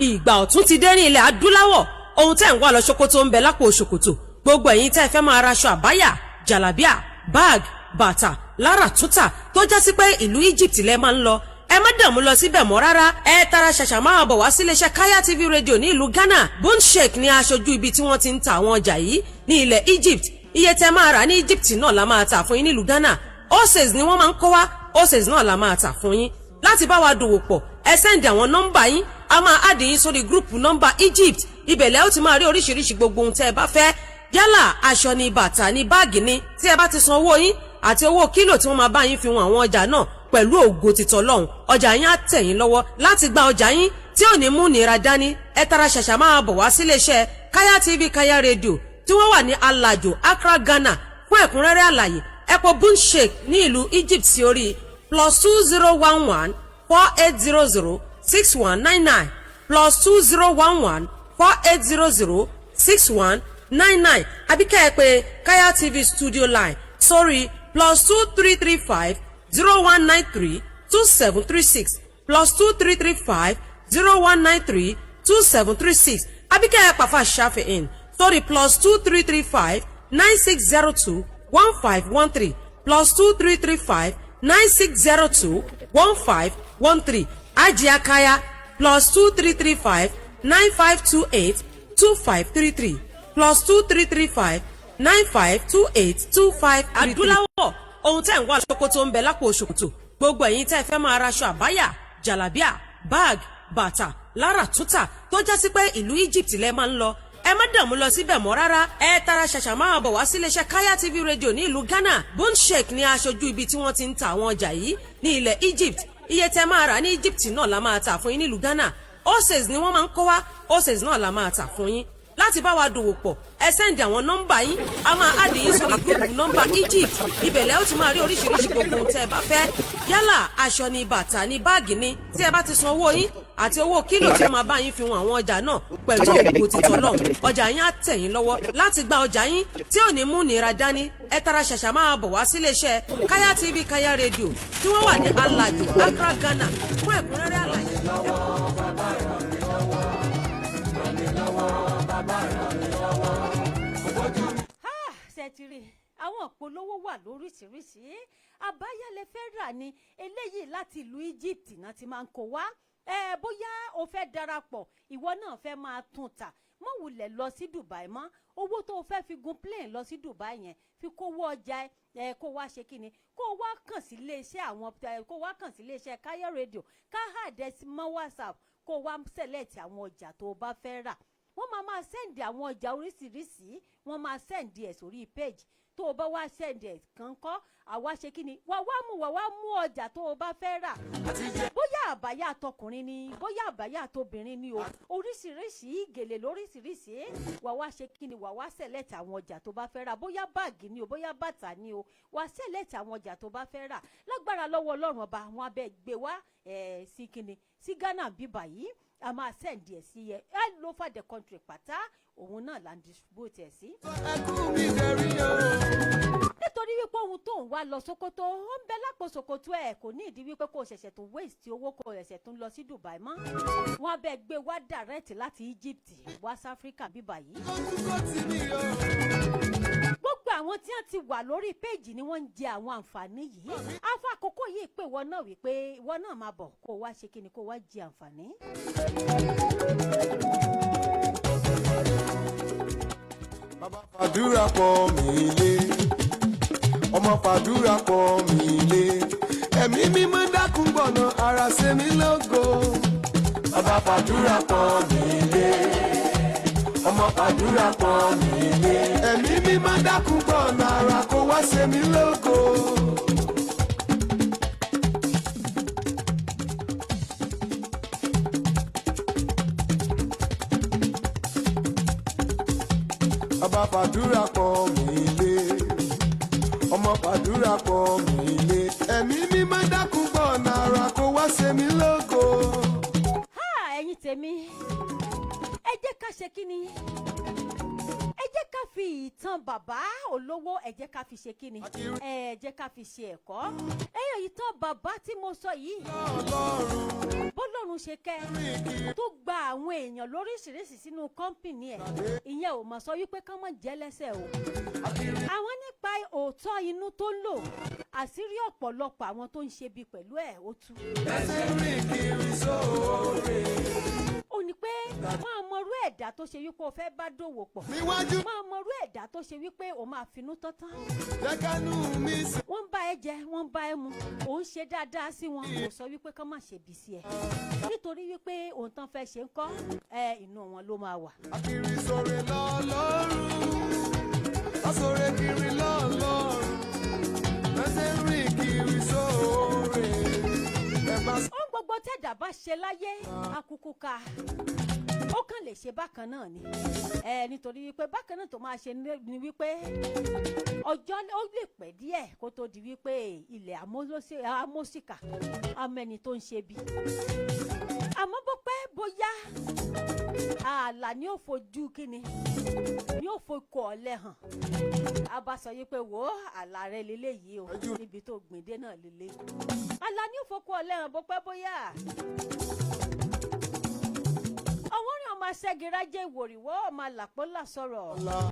O: ìgbà ọ̀tún ti dé ní ilẹ̀ adúláwọ̀. Ohun tẹ́ ń wá lọ ṣòkòtò ń bẹ lápò ṣòkòtò. Gbogbo ẹ̀yin tẹ́ ẹ fẹ́ máa raṣọ àbáyà, jàlábíà, bag, bàtà lára tútà tó já sí pé ìlú Egypt lẹ máa ń lọ, ẹ má dààmú lọ síbẹ̀ mọ́ rárá. Ẹ tara ṣàṣà máa bọ̀ wá síléeṣẹ́ Kaya TV Radio ní ìlú Ghana. Bonshek ní aṣojú ibi tí wọ́n ti ń ta àwọn ọjà yìí ní ilẹ̀ Egypt. Iye tẹ́ máa rà ní Egypt náà la máa tà fún yín nílùú Ghana. Oses ni wọ́n máa ń kó wá, oses náà la máa tà fún yín. Láti bá wa dòwò pọ̀, ẹ send àwọn nọ́mbà yín, a máa add yín sórí group nọ́mbà Egypt. Ibẹ̀ lẹ́ ó ti máa rí oríṣiríṣi gbogbo ohun tẹ́ ẹ bá fẹ́, yálà aṣọ ni, bàtà ni, báàgì ni. Tí ẹ bá ti san owó yín àti owó kílò tí wọ́n máa bá yín fi wọn àwọn ọjà náà, pẹ̀lú ògo titọ̀ lọ́hùn, ọjà yín á tẹ̀ yín lọ́wọ́. Láti gba ọjà yín tí ò ní mú nira dání, ẹ tara ṣàṣà máa bọ̀ wá síléeṣẹ́ Kaya TV, Kaya Radio tí wọ́n wà ní Alajo, Accra, Ghana. Fún ẹ̀kúnrẹ́rẹ́ àlàyé, ẹ pọ̀ Bunshek ní ìlú Egypt sí orí +20 11 4800 6199, +20 11 4800 6199, àbí kẹ́ ẹ pé Kaya TV studio line sórí +233 5 0193 2736, +233 5 0193 2736, àbí kẹ́ ẹ pàfà ṣàfihàn sórí +233 5 9602 1513, +233 5 9602 1513. Ajia Kaya, +233 5 9528 2533. +233 595 2825 33. Adúláwọ̀, ohun tẹ́ ń wá ṣòkòtò ń bẹ lápò ṣòkòtò. Gbogbo ẹ̀yin tẹ́ fẹ́ máa raṣọ àbáyà, jàlábíà, bag, bàtà lára tútà tó já sí pé ìlú Egypt lẹ máa ń lọ, ẹ má dààmú lọ síbẹ̀ mọ́ rárá. Ẹ tara ṣàṣà máa bọ̀ wá síléeṣẹ́ Kaya TV Radio ní ìlú Ghana. Bone Sheik ní aṣojú ibi tí wọ́n ti ń ta àwọn ọjà yìí ní ilẹ̀ Egypt. Iye tẹ́ máa rà ní Egypt náà la máa tà fún yín nílùú Ghana. Oses ni wọ́n máa ń kó wá, oses náà la máa tà fún yín. Láti bá wa dòwò pọ̀, ẹ send àwọn nọ́mbà yín, a máa add yín sórí group nọ́mbà Egypt. Ibẹ̀ lẹ́ ó ti máa rí oríṣiríṣi gbogbo ohun tẹ́ ẹ bá fẹ́, yálà aṣọ ni, bàtà ni, báàgì ni. Tí ẹ bá ti san owó yín àti owó kílò tí ó máa bá yín fi wọn àwọn ọjà náà, pẹ̀lú òkú títọ́ náà, ọjà yín á tẹ̀ yín lọ́wọ́. Láti gba ọjà yín tí ò ní mú nira dání, ẹ tara ṣàṣà máa bọ̀ wá síléeṣẹ́ Kaya TV, Kaya Radio tí wọ́n wà ní Alàjò, Accra, Ghana. Fún ẹ̀kúnrẹ́rẹ́ àlàyé.
N: Bàbá ràn mí lọ́wọ́, ràn mí lọ́wọ́, bàbá ràn mí lọ́wọ́. Òbójú mi.
G: Ṣe ti rí àwọn ìpolówó wà lóríṣiríṣi. Àbáyálẹ̀ fẹ́ rà ní eléyìí láti ìlú Egypt náà ti máa ń kó wá. Ẹ bóyá o fẹ́ darapọ̀, ìwọ náà fẹ́ máa tún tà, mọ́ wulẹ̀ lọ sí Dubai mọ́. Owó tó o fẹ́ fi gun plane lọ sí Dubai yẹn, fi kówó ọjà ẹ, kó wá ṣe kíni, kó wá kàn sí iléeṣẹ́ àwọn ẹ, kó wá kàn sí iléeṣẹ́ Kaya Radio, ká add ẹ mọ́ WhatsApp, kó wá select àwọn ọjà tó o bá fẹ́ rà. Wọ́n máa send àwọn ọjà oríṣiríṣi, wọ́n máa send ẹ̀ sórí page. Tó o bá wá send ẹ̀ kánkọ́, àwa ṣe kí ni, wà wá mú ọjà tó o bá fẹ́ rà, bóyá àbáyá àtọkùnrin ni, bóyá àbáyá àtobìnrin ni o, oríṣiríṣi gèlè lóríṣiríṣi. Wà wá ṣe kí ni, wà wá select àwọn ọjà tó bá fẹ́ rà, bóyá báàgì ni o, bóyá bàtà ni o, wà select àwọn ọjà tó bá fẹ́ rà. Lágbára lọ́wọ́ Ọlọ́run Ọba, àwọn abẹ́ gbé wá ẹ̀ sí kí ni, sí Ghana bíbà yìí. A máa send ẹ̀ sí ẹ all over the country pátá, òun náà là ń distribute ẹ̀ sí.
N: Ẹkún mi dẹ̀rí o.
G: Nítorí wípé ohun tó ń wá lọ Sókótó, ó ń bẹ lápò ṣòkòtò ẹ. Kò ní ìdí wípé kò ṣẹ̀ṣẹ̀ tó waste owó, kò ṣẹ̀ṣẹ̀ tó ń lọ sí Dubai mọ́. Wọ́n á bẹ gbé wá direct láti Egypt wá sí Africa bíbà yìí.
N: Kókó tì mí o.
G: Gbogbo àwọn tí wọ́n ti wà lórí péèjì ni wọ́n ń jẹ àwọn àǹfààní yìí. Afọ àkókò yìí pé ìwọ náà wípé ìwọ náà máa bọ̀, kó o wá ṣe kíni, kó o wá jẹ àǹfààní.
N: Bàbá fàdúrà pọ̀ mí lé, ọmọ fàdúrà pọ̀ mí lé, ẹ̀mí mímọ́ dákun gbọ̀nà ara ṣe mí lógo. Bàbá fàdúrà pọ̀ mí lé, ọmọ fàdúrà pọ̀ mí lé, ẹ̀mí mímọ́ dákun gbọ̀nà ara kó wá ṣe mí lógo. Bàbá fàdúrà pọ̀ mí lé, ọmọ fàdúrà pọ̀ mí lé, ẹ̀mí mímọ́ dákun gbọ̀nà ara kó wá ṣe mí lógo.
G: Ha, ẹ̀yin tèmi, ẹ jẹ́ ká ṣe kíni, ẹ jẹ́ ká fi ìtàn bàbá olówó, ẹ jẹ́ ká fi ṣe kíni, ẹ jẹ́ ká fi ṣe ẹ̀kọ́. Ẹ̀yàn, ìtàn bàbá tí mo sọ yìí, bọ́lọ́run ṣe kẹ́ tó gba àwọn èèyàn lóríṣiríṣi sínú company ẹ̀, ìyẹn ò mọ̀ sọ wípé kán mọ̀ jẹ́ lẹ́sẹ̀ o. Àwọn nípa òótọ́ inú tó ń lò, àṣírí ọ̀pọ̀lọpọ̀ àwọn tó ń ṣe bí pẹ̀lú ẹ̀ ó tú.
N: Ẹsẹ̀ rìn kiri sóore.
G: Ó ní pé máa mọrú ẹ̀dá tó ṣe wípé o fẹ́ bá dòwò pọ̀.
N: Níwájú.
G: Máa mọrú ẹ̀dá tó ṣe wípé o máa finú tán tán.
N: Jẹ́ kánú mi sè.
G: Wọ́n ń bá ẹ jẹ, wọ́n ń bá ẹ mu, ò ń ṣe dáadáa sí wọn, kò sọ wípé kán má ṣe bí sí ẹ, nítorí wípé ohun tán fẹ́ ṣe ń kọ́ ẹ, inú wọn ló máa wà.
N: Akiri sóore lọ́lọ́run, asóore kiri lọ́lọ́run, ẹsẹ̀ rìn kiri sóore. Ẹ má
G: Ohun gbogbo tẹ̀dá bá ṣe láyé, akuku ka ó kàn lè ṣe bákan náà ni ẹ, nítorí wípé bákan náà tó máa ṣe ni wípé ọjọ́ ó lè pẹ́ díẹ̀ kó tó di wípé ilẹ̀ amósìkà amẹ́ni tó ń ṣe bí. Àmọ́ bó pẹ́ bóyá, ààlà ni ó fojú kíni, ni ó fokò ọ̀lẹ hàn. A bá sọ yìí pé, wò ó, àlà rẹ lélẹ́yìí o, níbi tó gbìndé náà lélẹ́yìí. Àlà ni ó fokò ọ̀lẹ hàn bó pẹ́ bóyá. Ọwọ́ rìn, ọmọ aṣẹ́girájẹ́ ìwòrìwọ́, ọmọ àlàpọ́là sọ̀rọ̀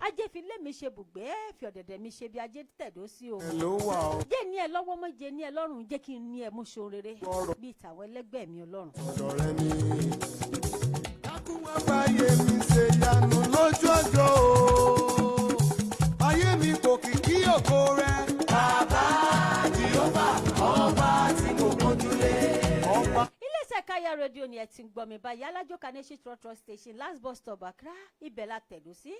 G: ajé fi lé mi ṣe bùgbé, fi ọ̀dẹ̀dẹ̀ mi ṣe bí ajé tẹ̀dó sí o.
N: Ló wà o.
G: Jẹ́ ní ẹ lọ́wọ́ mọ́, jẹ́ ní ẹ lọ́rùn, jẹ́ kí n ní ẹ mú ṣohun rere bíi tàwọn ẹlẹ́gbẹ́ mi, Ọlọ́run.
N: Ọ̀dọ̀ rẹ ni. Dákun wá báyé mi ṣe yanu lójú ọjọ́ o. Kòkìkí ògo rẹ. Bàbá Jèhófà, ọba tí mo gbójúlé. Ọba.
G: Iléeṣẹ́ Káyà Rédíò ni ẹ ti ń gbọ́ mi báyìí, Alájọka Nation Trotro Station, last bus stop, Accra. Ibẹ̀ la tẹ̀dó sí,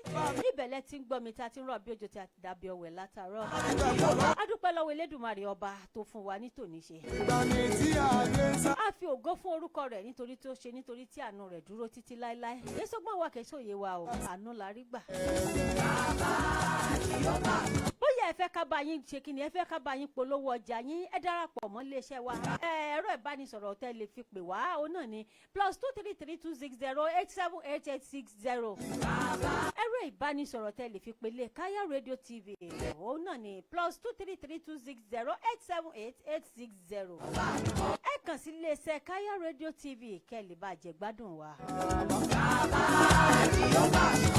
G: ibẹ̀ lẹ ti ń gbọ́ mi tá a ti ń rọ̀ bí òjò tí a ti dàbí ọ̀wẹ̀ látàárọ̀. A dúpẹ́ lọ́wọ́ Elédùmarè ọba tó fún wa ní tòní ṣe.
N: Ìgbàanì tí ayé ń sá.
G: A fi ògo fún orúkọ rẹ̀ nítorí tó ṣe, nítorí tí àánú rẹ̀ dúró títí láéláé. Yéṣọ́gbọ́n wa kìí ṣòye wa o, àánú la rí gbà. Bóyá ẹ fẹ́ ká bá yín ṣe kí ni, ẹ fẹ́ ká bá yín polówó ọjà yín, ẹ darapọ̀ mọ́ iléeṣẹ́ wa. Ẹ̀rọ ìbánisọ̀rọ̀ tẹ́ lè fi pè wá, òun náà ni +233 260 878 860. Ẹ̀rọ ìbánisọ̀rọ̀ tẹ́ lè fi pè lé Káyà Radio TV, òun náà ni +233 260 878 860. Ẹ kàn sí iléeṣẹ́ Káyà Radio TV kẹ́ lè bá jẹ gbádùn wa.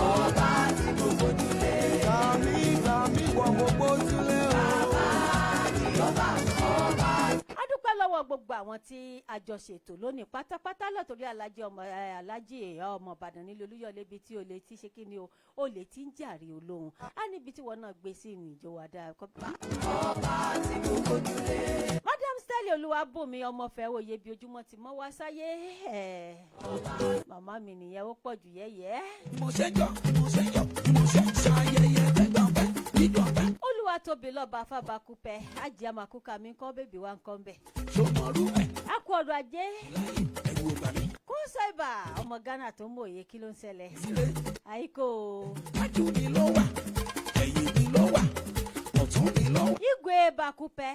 N: Ọba tí mo gbójúlé. Gbàmí gbàmí wọ mo gbójúlé o.
G: A dúpẹ́ lọ́wọ́ gbogbo àwọn tí a jọ ṣètò lónìí pátápátá, lọ́tọ̀rí alájí ọmọ ẹ, alájí ọmọ Ìbàdàn nílé Olúyọ̀lé, ibi tí olè ti ṣe kí ni o, olè tí ń jàre olóhùn á níbi tí wọn náà gbé sí ìrìn ìjọ wa dáa. Madam Stanley Olúwabùnmi ọmọfẹ́ òye bí ojúmọ́ ti mọ́ wá sáyé ẹ̀, màmá mi nìyẹn, ó pọ̀ jù yẹ́yẹ́.
P: Mo ṣe jọ, mo ṣe jọ, mo ṣe ṣayẹyẹ tẹgbọ̀npẹ́ dídọ̀pẹ́.
G: Olúwa tóbi lọ́ba fábakúpẹ́ ajé àmàkúkà mi kọ́ bèbí wa ń kọ́ ń bẹ̀.
P: Sọmọrú ẹ.
G: A kú ọrọ̀ ajé.
P: Ẹ̀rù ò bà mí.
G: Kó sẹ́bà ọmọ Ghana tó ń mòye, kí ló ń ṣẹlẹ̀? Àyíkó.
P: Wájú mi ló wà, ẹ̀yìn mi ló wà, ọ̀tún mi ló wà.
G: Igwe Bakupẹ.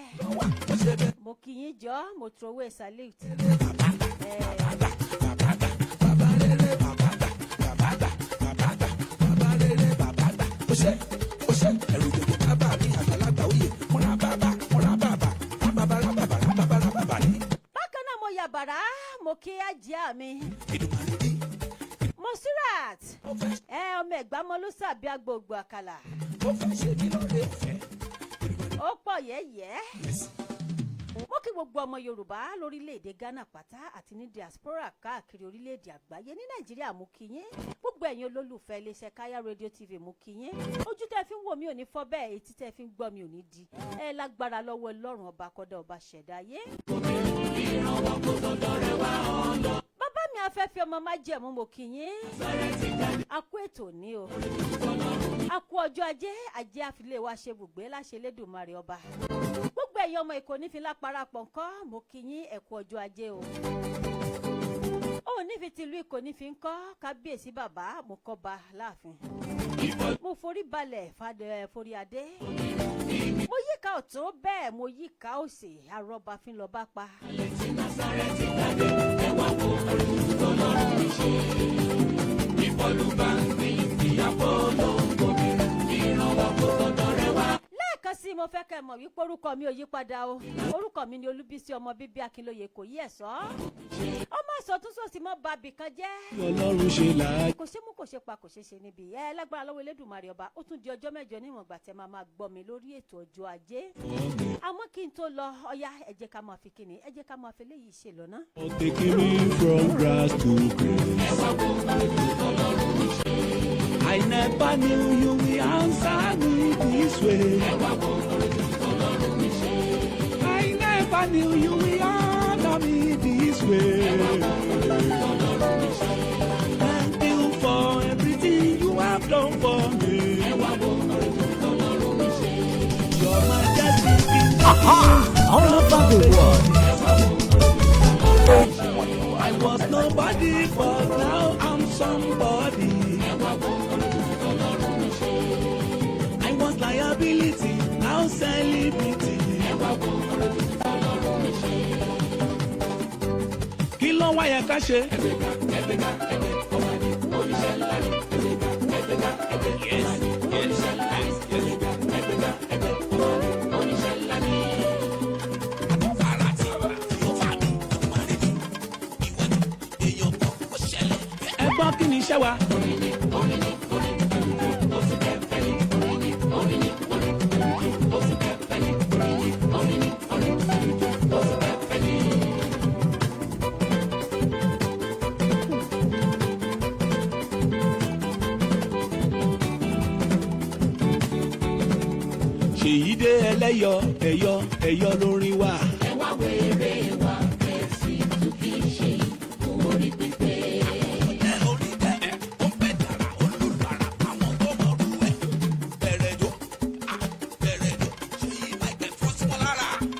G: Mo kì í jọ, mo throway salute.
P: Ó ṣe, ó ṣe, ẹ̀rù gbogbo bàbá mi àgbàlagbà òye, múra bàbá, múra bàbá, rábàbà rábàbà rábàbà rábàbà ní.
G: Bákan náà mo yà bàrá, mo kí ajá mi. Mosirat ẹ ọmọ ẹ̀gbá mọ́lúsà bí agbègbè àkàlà.
P: Ó fẹ́ ṣe mí lọ́rẹ́ ọ̀fẹ́.
G: Ó pọ̀ yẹ́yẹ́. Mo kí gbogbo ọmọ Yorùbá lórílẹ̀‐èdè Ghana pátá àti ní diaspora káàkiri orílẹ̀‐èdè àgbáyé. Ní Nàìjíríà, mo kí yín. Gbogbo ẹ̀yin olólùfẹ́ iléeṣẹ́ Káyà Radio TV, mo kí yín. Ojú tẹ́ fi ń wò mí ò ní fọ́ bẹ́ẹ̀, etí tẹ́ fi ń gbọ́ mi ò ní di. Ẹ lágbára lọ́wọ́ Ọlọ́run ọba kọ́dá ọba ṣẹ̀dá ayé. Bàbá mi afẹ́fẹ́ ọmọ májẹ̀mú, mo kí yín. A kú ètò ní o, a kú ọjọ́ ajé. Ajé àfilẹ̀ wa ṣe bùgbé láṣẹ Elédùmarè ọba. Gbogbo ẹ̀yin ọmọ Èkó nífin láparapọ̀ ńkọ́, mo kí yín, ẹ kú ọjọ́ ajé o. Òun nífi tìlú Èkó nífi ńkọ́, kábíyèsí bàbá, mo kọ́ ba láàfin, mo forí balẹ̀ fadẹ forí adé, mo yíká ọ̀tún bẹ́ẹ̀ mo yíká òsì, arọ́bàfin lọ́ba pa.
P: Násárẹ́tì jáde, ẹ wá wo Ọlọ́run mi ṣe. Ìfọlùbá ń gbìn ìyàpọ̀ lóńgbò mi, ìrànwọ́ kò tọ̀dọ̀ rẹ wá.
G: Lẹ́ẹ̀kan sí i, mo fẹ́ kẹ́ ẹ mọ̀ wípé orúkọ mi ò yí padà o. Orúkọ mi ni Olúbísí ọmọ bíbí Akínlóye kò yí ẹ̀ sọ́ ọmọ ìsọtúnṣòsì mọ́ bàbí kan jẹ́.
Q: Ọlọ́run ṣe là á.
G: Kò ṣe mú, kò ṣe pa, kò ṣe ṣe níbi ẹ. Lágbára lọ́wọ́ Elédùmarè ọba, ó tún di ọjọ́ 8 níwọ̀n ìgbà tẹ́ máa máa gbọ́ mi lórí ètò ọjọ́ ajé. Àmọ́ kí n tó lọ, ọya, ẹ jẹ́ ká máa fi kíni, ẹ jẹ́ ká máa fi léyìí ṣe lọ́nà.
Q: Taking me from grass to grace. I never knew you will answer me this way. I never knew you will honor me this way. Thank you for everything you have done for me. Your majesty.
A: All over the world.
Q: I was nobody, but now I'm somebody. I was liability, now celebrity. Kí ló wá yẹ ká ṣe? Ẹ gbọ́, kí ni iṣẹ́ wa? Ẹlẹ́yọ̀ ẹ̀yọ̀ ẹ̀yọ̀ lórin wa.
P: Ẹ wá wéré wa kẹ̀sì tún kì í ṣe orí pípé.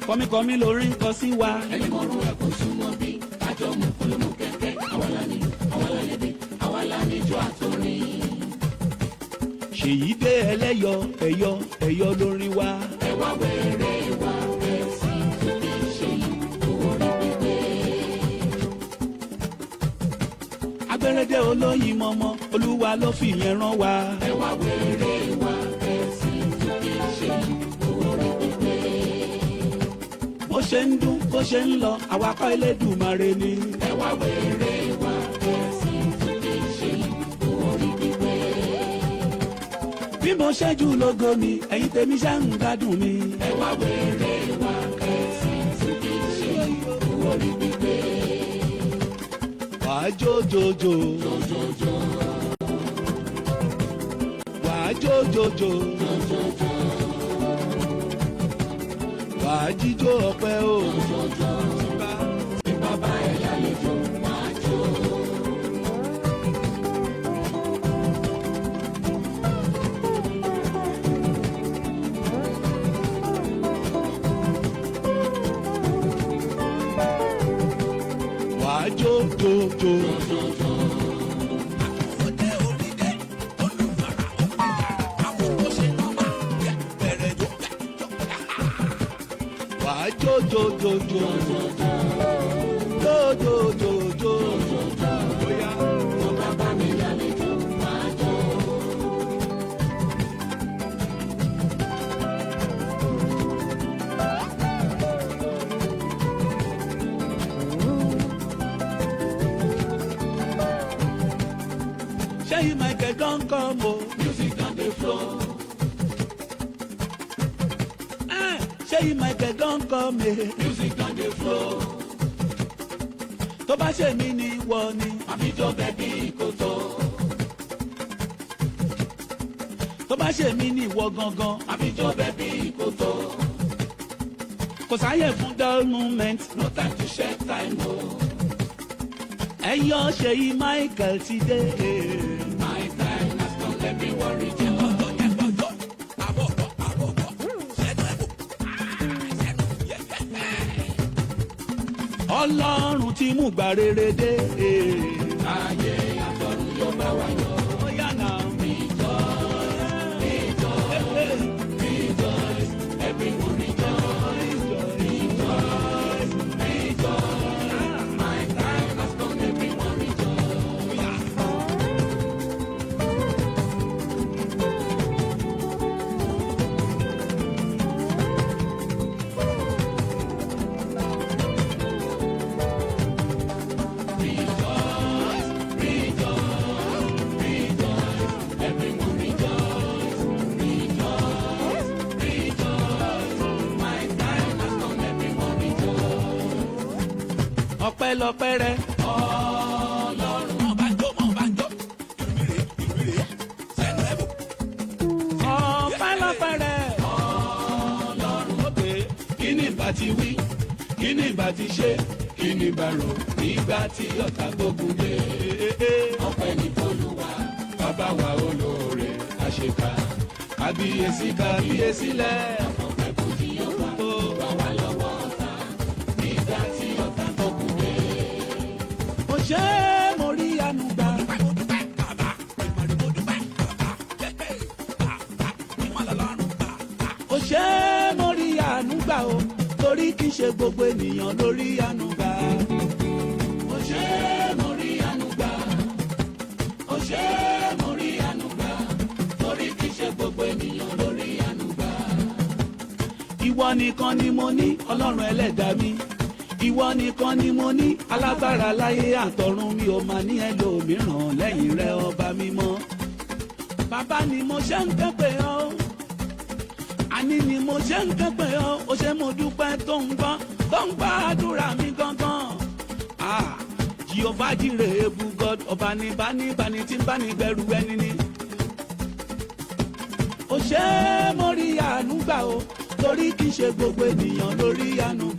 Q: Kọ́míkọ́mí lórí ń kọ sí wa.
P: Ẹni mọ̀rú ẹ̀ kò súnmọ́ bí kájọ mú kúlùmù kẹ̀kẹ́. Àwa la nílùú, àwa la lédè, àwa la níjó àtòrin.
Q: Ṣèyí dé ẹlẹ́yọ̀ ẹ̀yọ̀ ẹ̀yọ̀ lórin wa.
P: Ẹ wá wéré wa kẹ̀sì tún kì í ṣe orí pípé.
Q: Agbẹ́rẹ́dẹ́ olóyin mọ́mọ́, Olúwa ló fi yẹn rán wa.
P: Ẹ wá wéré wa kẹ̀sì tún kì í ṣe orí pípé.
Q: Bó ṣe ń dún bó ṣe ń lọ, àwa kọ́ Elédùmarè ni.
P: Ẹ wá wéré wa kẹ̀sì tún kì í ṣe orí pípé.
Q: Bí mo ṣẹ́jú lógo mi, ẹ̀yin tèmi ṣá ń gbádùn mi.
P: Ẹ wá wéré wa kẹ̀sì tún kì í ṣe orí pípé.
Q: Wàá jó jojo. Wàá jó jojo. Wàá jíjó ọpẹ́ o.
P: Tí bàbá ẹ̀ lálejò wàá jó.
Q: Wàá jó jojo. Wàá jó jojojo. Jojojojo. Bóyá.
P: Tó bàbá mi lálejò wàá jó.
Q: Ṣéyí Michael don come o. Music don dey flow. Ṣéyí Michael don come e. Music don dey flow. Tó bá ṣe mí ni wọ ni. Àfijọ́ bẹ́ẹ̀ bí kòtò. Tó bá ṣe mí ni ìwọ gangan. Àfijọ́ bẹ́ẹ̀ bí kòtò. Kò sáyè fún dull moment. No time to share time o. Ẹyọ Ṣèyí Michael ti dé.
P: My time has come, let me worry jẹ́.
Q: Ọlọ́run ti mú gbà rere dé.
P: Ayé àtọ̀run yóò bá wa yọ̀.
Q: Ó yá nà.
P: Rejoice, rejoice, rejoice, everyone rejoice, rejoice, rejoice. My time has come, everyone rejoice. Rejoice, rejoice, rejoice, everyone rejoice, rejoice, rejoice. My time has come, everyone rejoice.
Q: Ọpẹ́lọpẹ́ rẹ.
P: Ọlọ́run.
Q: Ọpẹ́lọpẹ́ rẹ.
P: Ọlọ́run.
Q: Òkè kí ni ìbá ti wí? Kí ni ìbá ti ṣe? Kí ni ìbá rò nígbà tí ọ̀tá gbógun dé?
P: Ọpẹ́ ní f'Olúwa.
Q: Bàbá wa olóore àṣekà. Kábíyèsí kábíyèsí lẹ̀.
P: Ọpẹ́ fún Jèhófà tó gbà wá lọ́wọ́ ọ̀tá nígbà tí ọ̀tá gbógun dé.
Q: Mo ṣe é mo rí àánú gbà. Ó ṣe é mo rí àánú gbà o, torí kì í ṣe gbogbo ènìyàn ló rí àánú gbà.
P: Ó ṣe é mo rí àánú gbà. Ó ṣe é mo rí àánú gbà. Torí kì í ṣe gbogbo ènìyàn ló rí àánú gbà.
Q: Ìwọ nìkan ni mo ní Ọlọ́run ẹlẹ́dàá mi. Ìwọ nìkan ni mo ní alágbára láyé àtọ̀run, mi ò máa ní ẹlòmíràn lẹ́yìn rẹ ọba mímọ́. Bàbá ni mo ṣe ń ké pè ọ́, àní ni mo ṣe ń ké pè ọ́, ó ṣe mo dúpẹ́ tó ń gbọ́ tó ń gbọ́ àdúrà mi gangan. Ah, Jehovah Jireh, ebu God, ọba ní bá ní bá ní tí ń bá ní gbẹrù ẹni ní. Ó ṣe é mo rí àánú gbà o, torí kì í Kì í ṣe gbogbo ènìyàn lórí àánú.